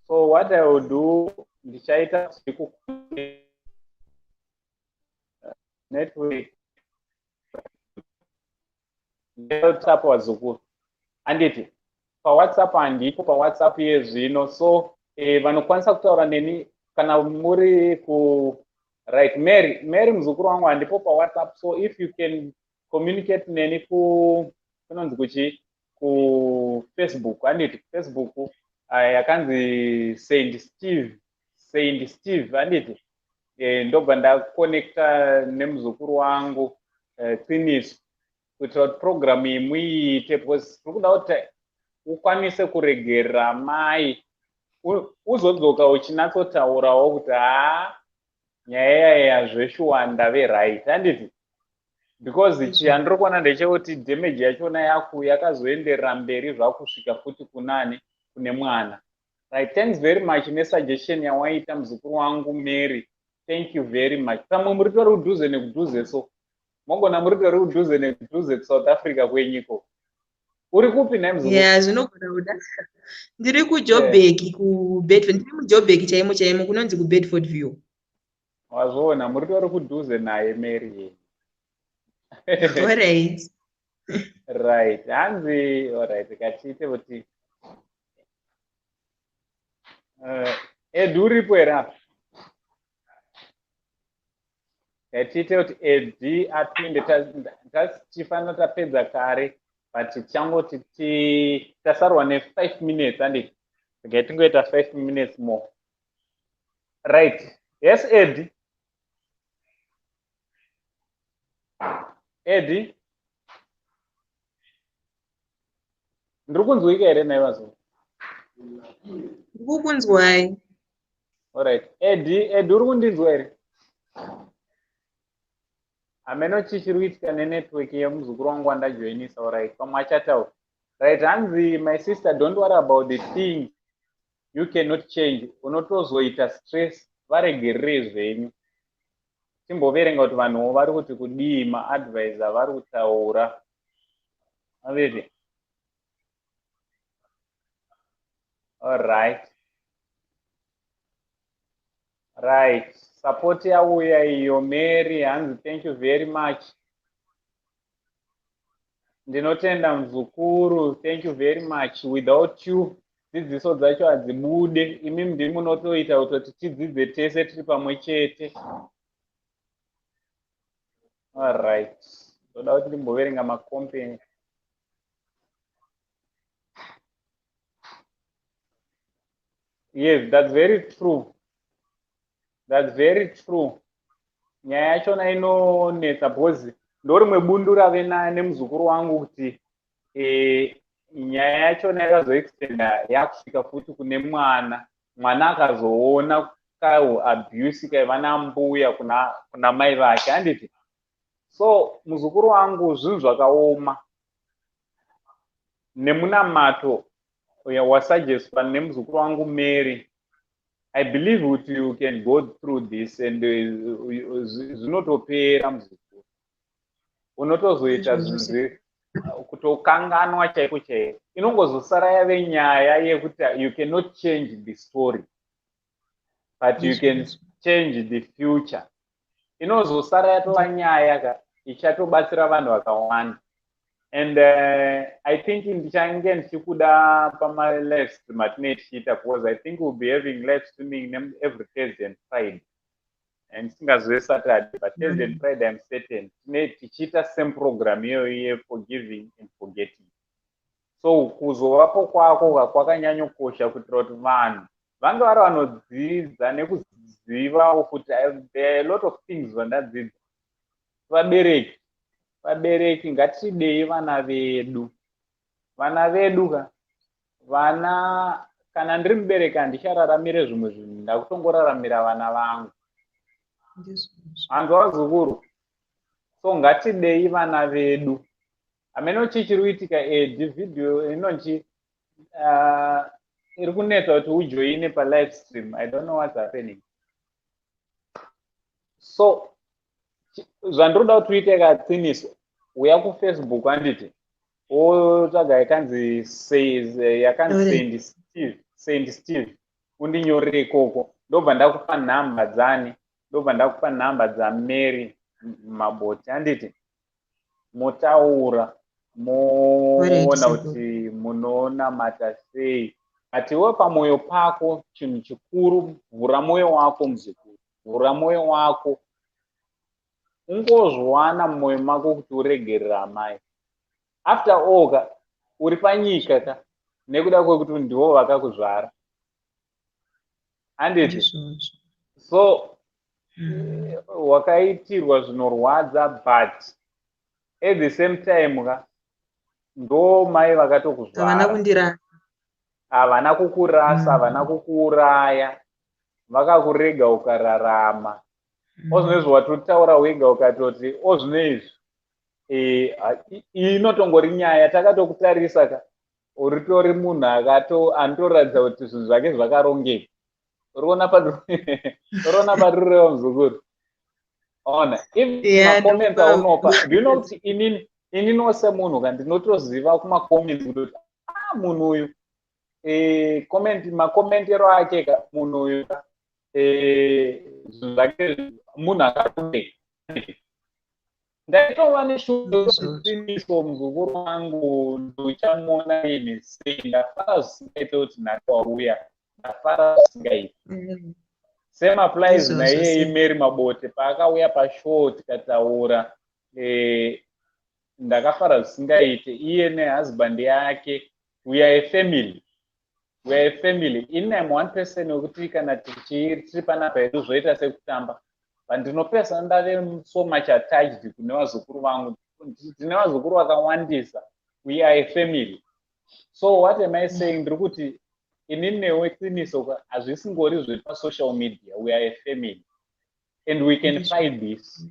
so what I will do, ndichaita network WhatsApp. Wazukuru, handiti paWhatsApp? Handipo paWhatsApp yezvino. So vanokwanisa kutaura neni kana muri ku right, Mary, Mary muzukuru wangu, handipo paWhatsApp. So if you can communicate neni ku kunonzi kuchi kuFacebook, handiti Facebook yakanzi Saint Steve, Saint Steve, handiti? Ndobva ndaconnecta nemuzukuru wangu Qiniso, kuitira kuti programu iyi muiite, because tiri kuda kuti ukwanise kuregerera mai, uzodzoka uchinatsotaurawo kuti haa, nyaya yaya zveshuwa ndave right, handiti? Because chandiri kuona ndechekuti damage yachona yaku yakazoenderera mberi zvakusvika futi kunani, kune mwana. Right, thanks very much nesuggestion yawaita, muzukuru wangu Mary. Thank you very much. Pamwe muri tori kudhuze nekudhuze, so mogona muri tori kudhuze nekudhuze kuSouth Africa kwenyiko. Uri kupi nhai, muzukuru? Ya, zvinogona kuda. Ndiri kuJobek, kuBedford. Ndiri muJobek chaimo chaimo, kunonzi kuBedford View. Wazviona, muri tori kudhuze naye Mary. Alright. Right, hanzi alright, katiite kuti Edi uripo here apa? Ngatiite kuti Edi apinde. Tifanira tapedza kare, but tichangoti tasarwa ne5 minutes, handiti? Regai tingoita 5 minutes more. Right, yes, Edi, Edi, ndiri kunzwika here nhai vazo? Ndiri kukunzwai. Alright, Edi, Edi, uri kundinzwa here? Hameno chii chiri kuitika nenetwork yemuzukuru wangu wandajoinisa. Alright, pamwe achataura. Right, hanzi, "My sister, don't worry about the thing you cannot change. Unotozoita stress. Varegererei zvenyu." Timboverenga kuti vanhuwo vari kuti kudii, maadvise avari kutaura avete. Alright, right, support yauya iyo. Mary hanzi, "Thank you very much." Ndinotenda muzukuru, thank you very much. Without you dzidziso dzacho hadzibude. Imi ndimi munotoita kutoti tidzidze tese tiri pamwe chete. Alright, ndoda kuti ndimboverenga macompany. Yes, that's very true, that's very true. Nyaya yachona inonetsa because ndorimwe bundu rave nemuzukuru wangu kuti nyaya yachona yakazoextenda yakusvika futi kune mwana. Mwana akazoona kau abuse kaiva nambuya kuna mai vake, handiti? So muzukuru wangu, zvinhu zvakaoma. Nemunamato wasuggeswa nemuzukuru wangu Mary, I believe kuti you can go through this and zvinotopera, muzukuru. Unotozoita zvinhu kutokanganwa chaiko chaiko. Inongozosara yave nyaya yekuti you cannot change the story, but you can change the future. Inozosara yatova nyaya ka ichatobatsira vanhu vakawanda. And I think ndichange ndichikuda pamalive stream atinee tichiita, because I think we'll be having live streaming every Thursday and Friday, and ndisingazive Saturday, but Thursday and Friday I'm certain tine tichiita same program iyoyo yeforgiving and forgetting. So kuzovapo kwako kwakanyanyokosha kuitira kuti vanhu vange vari vanodzidza nekuzivawo kuti there are a lot of things zvandadzidza. Vabereki Vabereki, ngatidei vana vedu, vana vedu ka. Vana, kana ndiri mubereki, handichararamire zvimwe zvinhu, ndakutongoraramira vana vangu. Hanzwa, vazukuru. So ngatidei vana vedu. Hameno chii chiri kuitika. Edi video inonchi iri kunetsa kuti ujoine palive stream. I don't know what's happening. So zvandiri kuda kuti uite katsiniso, uya kuFacebook, handiti? Wotsvaga yakanzi Saint Steve, Saint Steve, undinyorere ikoko. Ndobva ndakupa nhamba dzani? Ndobva ndakupa nhamba dzaMary Maboti, handiti? Motaura, moona kuti munonamata sei. But iwe pamwoyo pako, chinhu chikuru, vhura mwoyo wako, muzukuru, vhura mwoyo wako, ungozwana mumwoyo mako kuti uregerera amai. After all ka, uri panyika ka nekuda kwekuti ndivo vakakuzvara, handiti? So wakaitirwa zvinorwadza, but at the same time ka, ndo mai vakatokuzvara. Havana kukurasa, havana kukuuraya, vakakurega ukararama. Ozvinezvi watotaura wega ukatoti ozvinezvi iyi inotongori nyaya. Takatokutarisa ka, uritori munhu anotoratidza kuti zvinhu zvake zvakarongeka. Uriona parireva, muzukuru? Ona, macomments aunopa, do you know kuti inini, ininiwo semunhu ka, ndinotoziva kumacomments kutoti, ah, munhu uyu, comment, makommentero ake ka, munhu uyu, zvinhu zvake, munhu akarongeka. Ndaitova neshuiso, muzukuru wangu, ndichamuona rini sei? Ndafara zvisingaite kuti nhasi wauya, ndafara zvisingaiti. Same applies naiyei Mary Mabote. Paakauya pashow tikataura, ndakafara zvisingaite. Iye nehusband yake, we are a family, we are a family. Ini am one person wekuti kana tiri panapa hedu zvoita sekutamba, but ndinopesa ndave so much attached kune vazukuru vangu. Ndine vazukuru vakawandisa. We are a family. So what am I saying? Ndiri kuti inini newe, Qiniso, hazvisingori zvepasocial media. We are a family and we can fight this.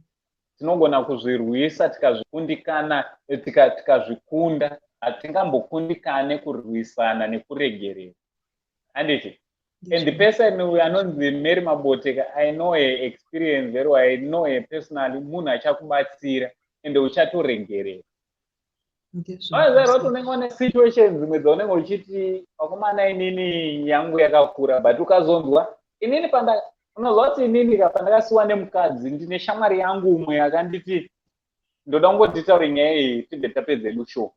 Tinogona kuzvirwisa tikazvikundikana, tikazvikunda. Hatingambokundikane kurwisana nekuregerera, handiti? And the person uyu anonzi Mary Maboteka, I know her experience very well, I know her personally. Munhu achakubatsira ende uchatoregerera. Kuti unenge une situation dzimwe dzaunenge uchiti, "Vakomana, inini yangu yakakura," but ukazonzwa inini panda, unozwa kuti inini ka, pandakasiwa nemukadzi, ndine shamwari yangu umwe akanditi, ndoda kungoti titaure nyaya iyi tibve tapedza edu show.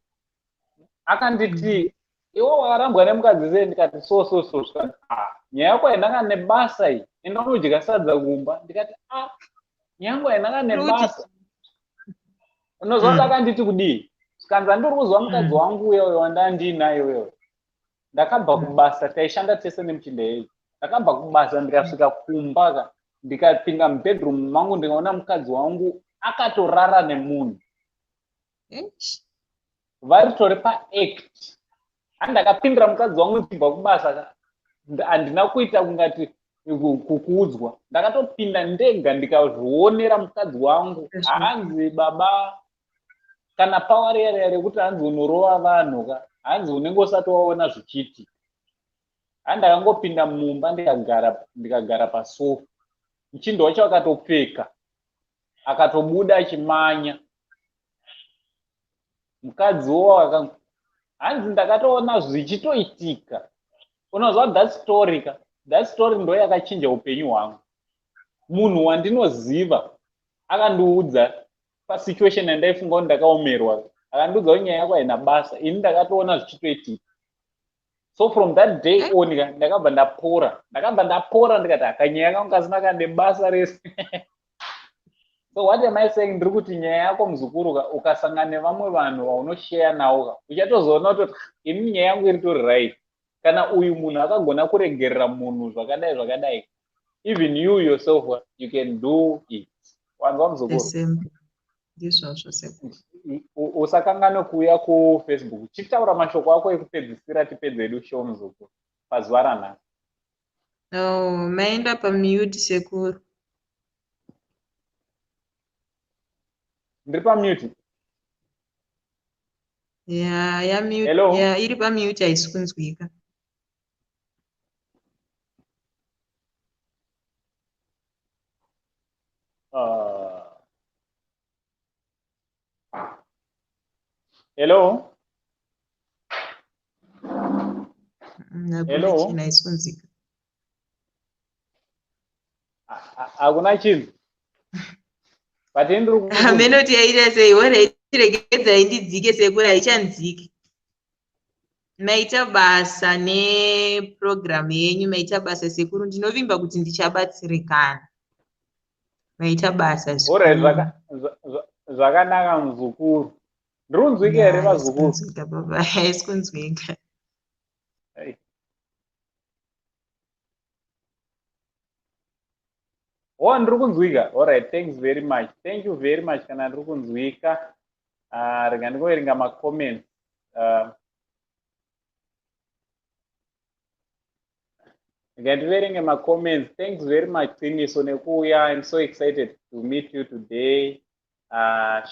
Akanditi, "Iwe wakarambwa nemukadzi sei?" Ndikati, "So so so." Zvikati, "A, nyaya yako hainanga nebasa iyi, enda unodya sadza kumba." Ndikati, "A, nyaya yangu hainanga nebasa." Unozwa kuti akanditi kudii? Zvikanzi, "Andiri kuzwa mukadzi wangu uya uyo wandandinaye uyo. Ndakabva kubasa, taishanda tese nemuchinda yedu. Ndakabva kubasa, ndikasvika kumba ka, ndikapinda mubedroom mangu, ndikaona mukadzi wangu akatorara nemunhu, vari paact. Handakapindira mukadzi wangu ndichibva kubasa, handina kuita kungati kukuudzwa. Ndakatopinda ndega, ndikazvionera mukadzi wangu." Hanzi, "Baba, kana power riya rekuti hanzi unorova vanhu ka, hanzi unenge usati waona zvichiitika. Handakangopinda mumba, ndikagara pasofa. Muchindo wacho akatopfeka, akatobuda achimanya. Mukadziwo, hanzi ndakatoona zvichitoitika." Unozwa that story ka? That story ndo yakachinja upenyu hwangu. Munhu wandinoziva akandiudza pasituation yandaifunga kuti ndakaomerwa, akandiudza kuti nyaya yako haina basa, ini ndakatoona zvichitoitika. So from that day on ka, ndakabva ndapora, ndakabva ndapora. Ndikati, "Akanyaya kangu kasina kane basa rese." So what am I saying? Ndiri kuti nyaya yako, muzukuru ka, ukasangana nevamwe vanhu vaunosheya navo ka, uchatozoona kutoti ini nyaya yangu iri tori right. Kana uyu munhu akagona kuregerera munhu zvakadai zvakadai, even you yourself, you can do it. Wanzwa, muzukuru? Ndizvozvo, sekuru. Usakanganwe kuuya kuFacebook. Chitaura mashoko ako ekupedzisira, tipedze hedu show, muzukuru, pazuva ranhasi. Oh, maenda pamute, sekuru. Ndiri pamute? Ya, yamute. Hello? Ya, iri pamute, haisi kunzwika. Hello? Hakuna Hello? chinhu, haisi kunzwika. Hakuna chinhu, but ndiri kukunzwa. Hamenoti yaita sei. Alright, regedzai ndidzike, sekuru, haichanziki. Maita basa nepurogiramu yenyu, maita basa, sekuru. Ndinovimba kuti ndichabatsirikana. Maita basa Alright, zvikuru. Zvakanaka, muzukuru. Ndiri kunzwika here, Ya, haisi vazukuru? kunzwika, baba, haisi kunzwika. Hey. Oh, ndiri kunzwika. Alright, thanks very much. Thank you very much kana ndiri kunzwika. Rega ndingoverenga macomments. Rega ndiverenge macomments. Thanks very much, Qiniso, nekuuya. I'm so excited to meet you today.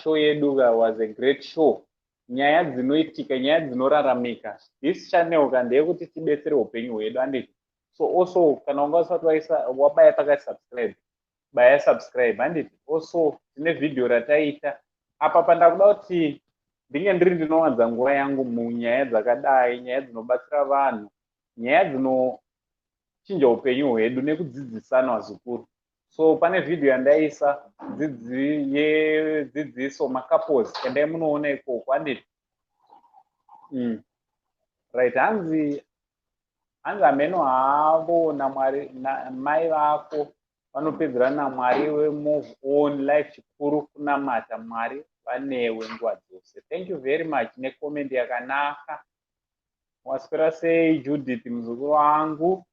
Show yedu was a great show. Nyaya dzinoitika, nyaya dzinoraramika. This channel ka ndeyekuti tibetsere upenyu hwedu, handiti? So also kana wanga usati waisa wabaya pakati subscribe, baya subscribe, handiti? Also tine vhidhiyo rataita apa pandakuda kuti ndinge ndiri ndinowanza nguva yangu munyaya dzakadai, nyaya dzinobatsira vanhu, nyaya dzinochinja upenyu hwedu nekudzidzisana, vazukuru. So pane vhidhiyo yandaisa yedzidziso macouples, endai munoona ikoko, handiti? Right, hanzi hameno havo naMwari mai vako vanopedzerana naMwari, wemove on life. Chikuru kunamata, Mwari vanewe nguva dzose. Thank you very much necomment yakanaka. Waswera sei, Judith, muzukuru wangu?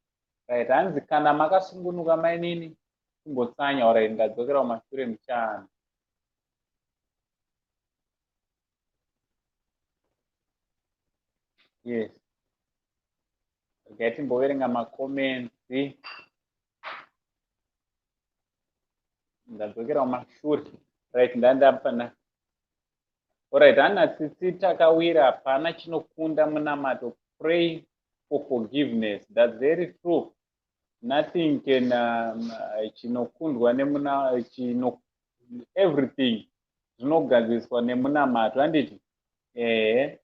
Right, hanzi kana makasungunuka mainini, kumbotsanya. Alright, ndadzokera kumashure muchana. Yes, regai timboverenga macomments. Ndadzokera kumashure. Right, ndandapana. Alright, hana Tsitsi Takawira, hapana chinokunda munamato. Pray for forgiveness. That's very true. Nothing can chinokundwa nemuna chino, everything zvinogadziriswa nemunamato, handiti? Ehe.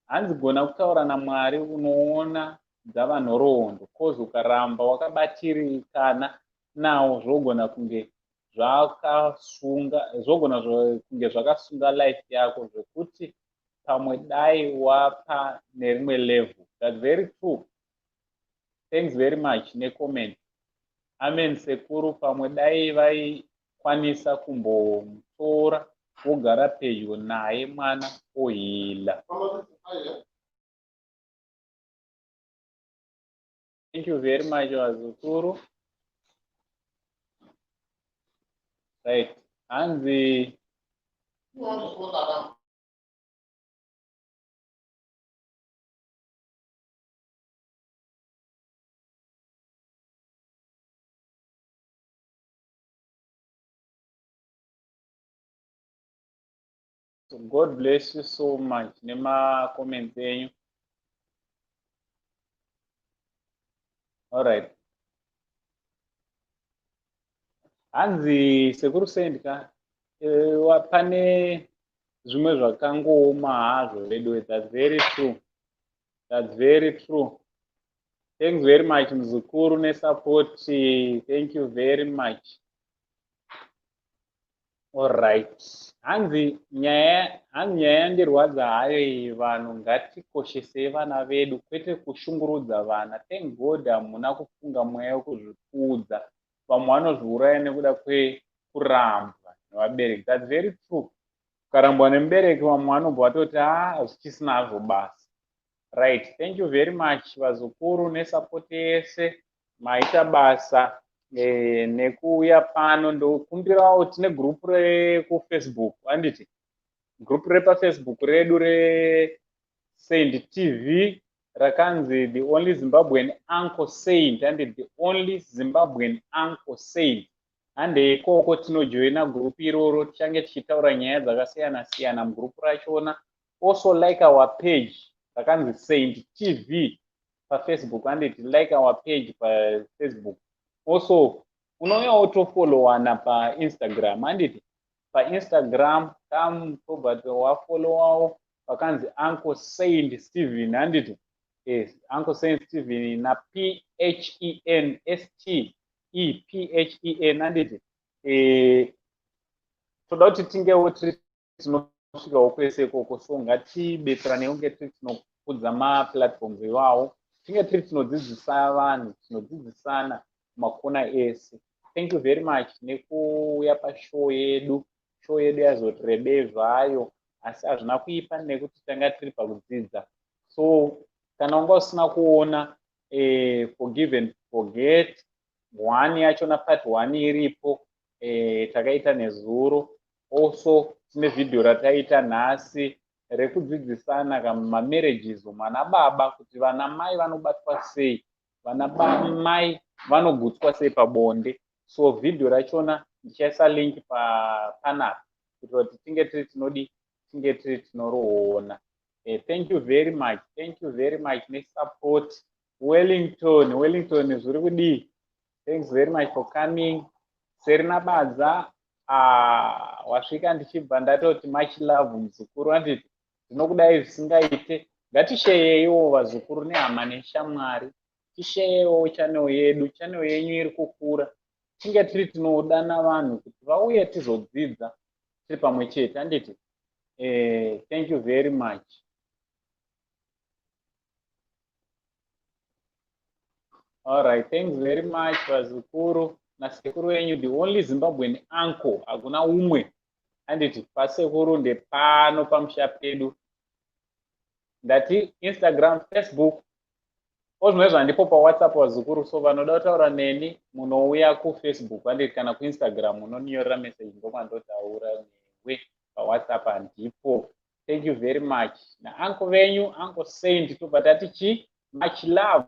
Hanzi gona kutaura naMwari, unoona dzava nhoroondo, cause ukaramba wakabatirikana nawo zvogona kunge zvakasunga, zvogona kunge zvakasunga life yako, zvekuti pamwe dai wapa nerimwe level. That's very true. Thanks very much necomment. Amen, sekuru. Pamwe dai vaikwanisa kumbomutora wogara pedyo naye, mwana oheala. Thank you very much, vazukuru. Right, hanzi so God bless you so much nemacomments enyu. Alright, hanzi sekuru Sendka, pane zvimwe zvakangooma hazvo vedu. That's very true, that's very true. Thanks very much, muzukuru, nesupport. Thank you very much. Alright, hanzi nyaya yandirwadza hayo iyi. Vanhu ngatikoshesei vana vedu, kwete kushungurudza vana. Thank God hamuna kufunga mweya wekuzvipfuudza. Vamwe vanozviuraya nekuda kwekurambwa nevabereki. That's very true. Ukarambwa nemubereki, vamwe vanobva vatoti a zvichisina hazvo basa. Right, thank you very much, vazukuru, nesupport yese. Maita basa nekuuya pano. Ndokumbirawo, tine gurupu rekuFacebook, handiti? Group repaFacebook redu reSaint TV rakanzi The Only Zimbabwean Uncle Saint, and The Only Zimbabwean Uncle Saint. Handei ikoko tinojoina group iroro. Tichange tichitaura nyaya dzakasiyana siyana mugroup rachona. Also like our page rakanzi Saint TV paFacebook, handiti? Like our page paFacebook. Also unouyawo tofollowana paInstagram, handiti? PaInstagram kam tobva wafollowawo vakanzi Uncle Saint Stephen, handiti? Yes, Uncle Saint Stephen na P H E N S T E P H E N, handiti? Toda kuti tingewo tiri tinosvikawo kwese ikoko, so ngatibetseranei kunge tiri tinokudza maplatforms iwawo, tinge tiri tinodzidzisa vanhu, tinodzidzisana makona ese. Thank you very much nekuuya pashow yedu. Show yedu yazoti rebei zvayo, asi hazvina kuipa nekuti tanga tiri pakudzidza. So kana wanga usina kuona Forgive and Forget one yachona, part one iripo, takaita nezuro. Also tine vhidhiyo rataita nhasi rekudzidzisana kamamarriages, mwana baba, kuti vana mai vanobatwa sei, vana mai vanogutswa sei pabonde. So vhidhiyo rachona ndichaisa link panapa kuitira kuti tinge tiri tinodi, tinge tiri tinoroona. Thank you very much, thank you very much nesupport. Wellington, Wellington, zviri kudii? Thanks very much for coming. Serina Badza, wasvika ndichibva ndatoti much love, muzukuru, anditi? Ndinokudai zvisingaite. Ngatisheyeiwo vazukuru nehama neshamwari, tisheyewo channel yedu. Channel yenyu iri kukura. Tinge tiri tinodana vanhu kuti vauye tizodzidza tiri pamwe chete, handiti? Thank you very much. All right, thanks very much, vazukuru nasekuru venyu, the only Zimbabwean uncle, hakuna umwe, handiti? Pasekuru ndepano pamusha pedu. Ndati Instagram, Facebook, ozvimwe zvandipo paWhatsApp, vazukuru. So vanoda kutaura neni munouya kuFacebook, handiti? Kana kuInstagram munonyorera message, ndokwandotaura newe. PaWhatsApp handipo. Thank you very much nauncle venyu, Uncle Saint. Tobva tati chi much love.